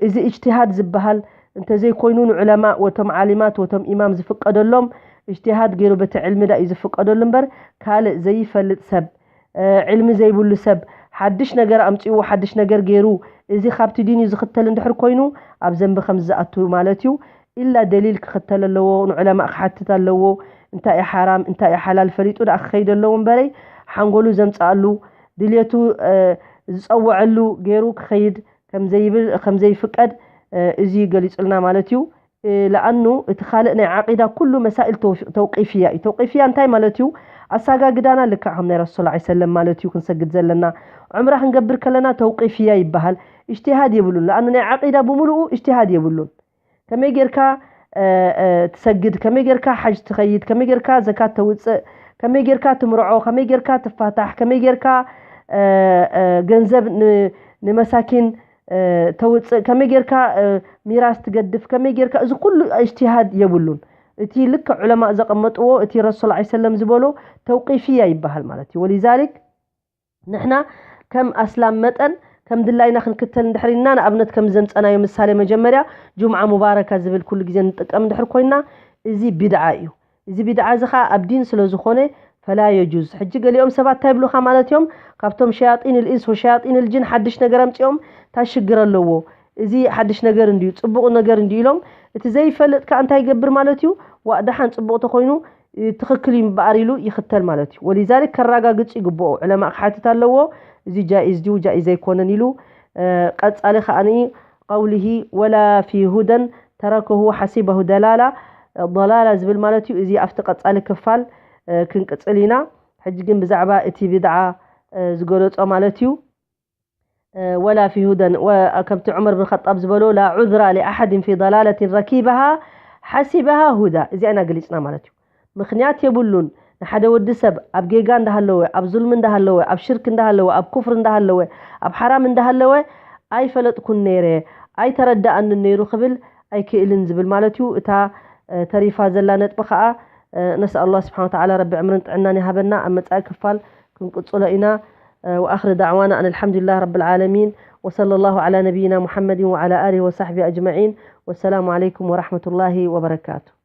እዚ እጅትሃድ ዝበሃል እንተዘይኮይኑ ንዑለማእ ወቶም ዓሊማት ወቶም ኢማም ዝፍቀደሎም፣ እጅትሃድ ገይሩ በቲ ዕልሚ ዳ እዩ ዝፍቀደሉ እምበር፣ ካልእ ዘይፈልጥ ሰብ፣ እ፣ ዕልሚ ዘይብሉ ሰብ ሓድሽ ነገር ኣምጺእዎ፣ ሓድሽ ነገር ገይሩ፣ እዚ ካብቲ ዲን እዩ ዝኽተል እንድሕር ኮይኑ፣ ኣብ ዘንቢ ከም ዝኣቱ ማለት እዩ። ኢላ ደሊል ክኽተል ኣለዎ፣ ንዑለማእ ክሓትት ኣለዎ። እንታይ እዩ ሓራም፣ እንታይ እዩ ሓላል ፈሊጡ ደኣ ክኸይድ ኣለዎ እምበረይ፣ ሓንጎሉ ዘምጽኣሉ፣ ድልየቱ፣ እ፣ ዝጸወዐሉ ገይሩ ክኸይድ ከም ዘይብል፣ ከም ዘይፍቀድ፣ እ፣ እዚ ገሊጹልና ማለት እዩ። እ፣ ለኣኑ እቲ ካልእ ናይ ዓቂዳ ኩሉ መሳኢል ተውፊ-፣ ተውቂፍያ እዩ። ተውቂፍያ እንታይ ማለት እዩ? ኣሳጋግዳና ልክዕ ከም ናይ ረሱል ሰለላሁ ዐለይሂ ወሰለም ማለት እዩ ክንሰግድ ዘለና። ዑምራ ክንገብር ከለና ተውቂፍያ ይበሃል። እጅትሃድ የብሉን። ለኣኑ ናይ ዓቂዳ ብምሉኡ እጅትሃድ የብሉን። ከመይ ጌርካ፣ እ፣ እ፣ ትሰግድ፣ ከመይ ጌርካ ሓጅ ትኸይድ፣ ከመይ ጌርካ ዘካት ተውጽእ፣ ከመይ ጌርካ ትምርዖ፣ ከመይ ጌርካ ትፋታሕ፣ ከመይ ጌርካ ገንዘብ ንመሳኪን ተውፅእ፣ ከመይ ጌርካ ሚራስ ትገድፍ፣ ከመይ ጌርካ፣ እዚ ኩሉ እጅትሃድ የብሉን። እቲ ልክ ዑለማእ ዘቐመጥዎ፣ እቲ ረሱል ላ ሰለም ዝበሎ ተውቂፍያ ይበሃል ማለት እዩ። ወሊዛሊክ ንሕና ከም ኣስላም መጠን ከም ድላይና ክንክተል እንድሕር ኢልና፣ ንኣብነት ከም ዘምፀናዮ ምሳሌ መጀመርያ ጁምዓ ሙባረካ ዝብል ኩሉ ግዜ ንጥቀም እንድሕር ኮይና፣ እዚ ቢድዓ እዩ። እዚ ቢድዓ እዚ ኸዓ ኣብ ዲን ስለ ዝኾነ ፈላ የጁዝ። ሕጂ ገሊኦም ሰባት እንታይ ይብሉኻ ማለት እዮም? ካብቶም ሸያጢን ልኢንስ ወሸያጢን ልጅን ሓድሽ ነገር ኣምፂኦም እንታይ ሽግር ኣለዎ? እዚ ሓድሽ ነገር እንድዩ፣ ፅቡቕ ነገር እንድዩ ኢሎም፣ እቲ ዘይፈልጥ ከዓ እንታይ ይገብር ማለት እዩ? ዋእ ደሓን ፅቡቕ ተኾይኑ ትኽክል እዩ እምበኣር ኢሉ ይኽተል ማለት እዩ። ወሊዛሊክ ከረጋግፅ ይግብኦ። ዕለማእ ክሓትት ኣለዎ፣ እዚ ጃኢዝ ድዩ ጃኢዝ ኣይኮነን ኢሉ። ቀፃሊ ከዓኒ ቀውሊሂ ወላ ፊ ሁደን ተረከሁ ሓሲበሁ ደላላ፣ ضላላ ዝብል ማለት እዩ። እዚ ኣብቲ ቀፃሊ ክፋል ክንቅፅል ኢና። ሕጂ ግን ብዛዕባ እቲ ቢድዓ ዝገለፆ ማለት እዩ። ወላ ፊ ሁደን ከምቲ ዑመር ብን ኸጣብ ዝበሎ ላ ዑዝራ ሊኣሓድን ፊ ضላለትን ረኪበሃ ሓሲበሃ ሁዳ። እዚኣ ኢና ገሊፅና ማለት እዩ። ምኽንያት የብሉን ንሓደ ወዲ ሰብ ኣብ ጌጋ እንዳሃለወ፣ ኣብ ዙልሚ እንዳሃለወ፣ ኣብ ሽርክ እንዳሃለወ፣ ኣብ ኩፍር እንዳሃለወ፣ ኣብ ሓራም እንዳሃለወ ኣይፈለጥኩን ነይረ፣ ኣይተረዳኣንን ነይሩ ክብል ኣይክእልን ዝብል ማለት እዩ። እታ ተሪፋ ዘላ ነጥቢ ከዓ ነስኣል ላህ ስብሓን ወተዓላ ረቢ ዕምርን ጥዕናን ይሃበና። ኣብ መፃኢ ክፋል ክንቅፅሎ ኢና። وآخر دعوانا أن الحمد لله رب العالمين، وصلى الله على نبينا محمد وعلى آله وصحبه أجمعين، والسلام عليكم ورحمة الله وبركاته.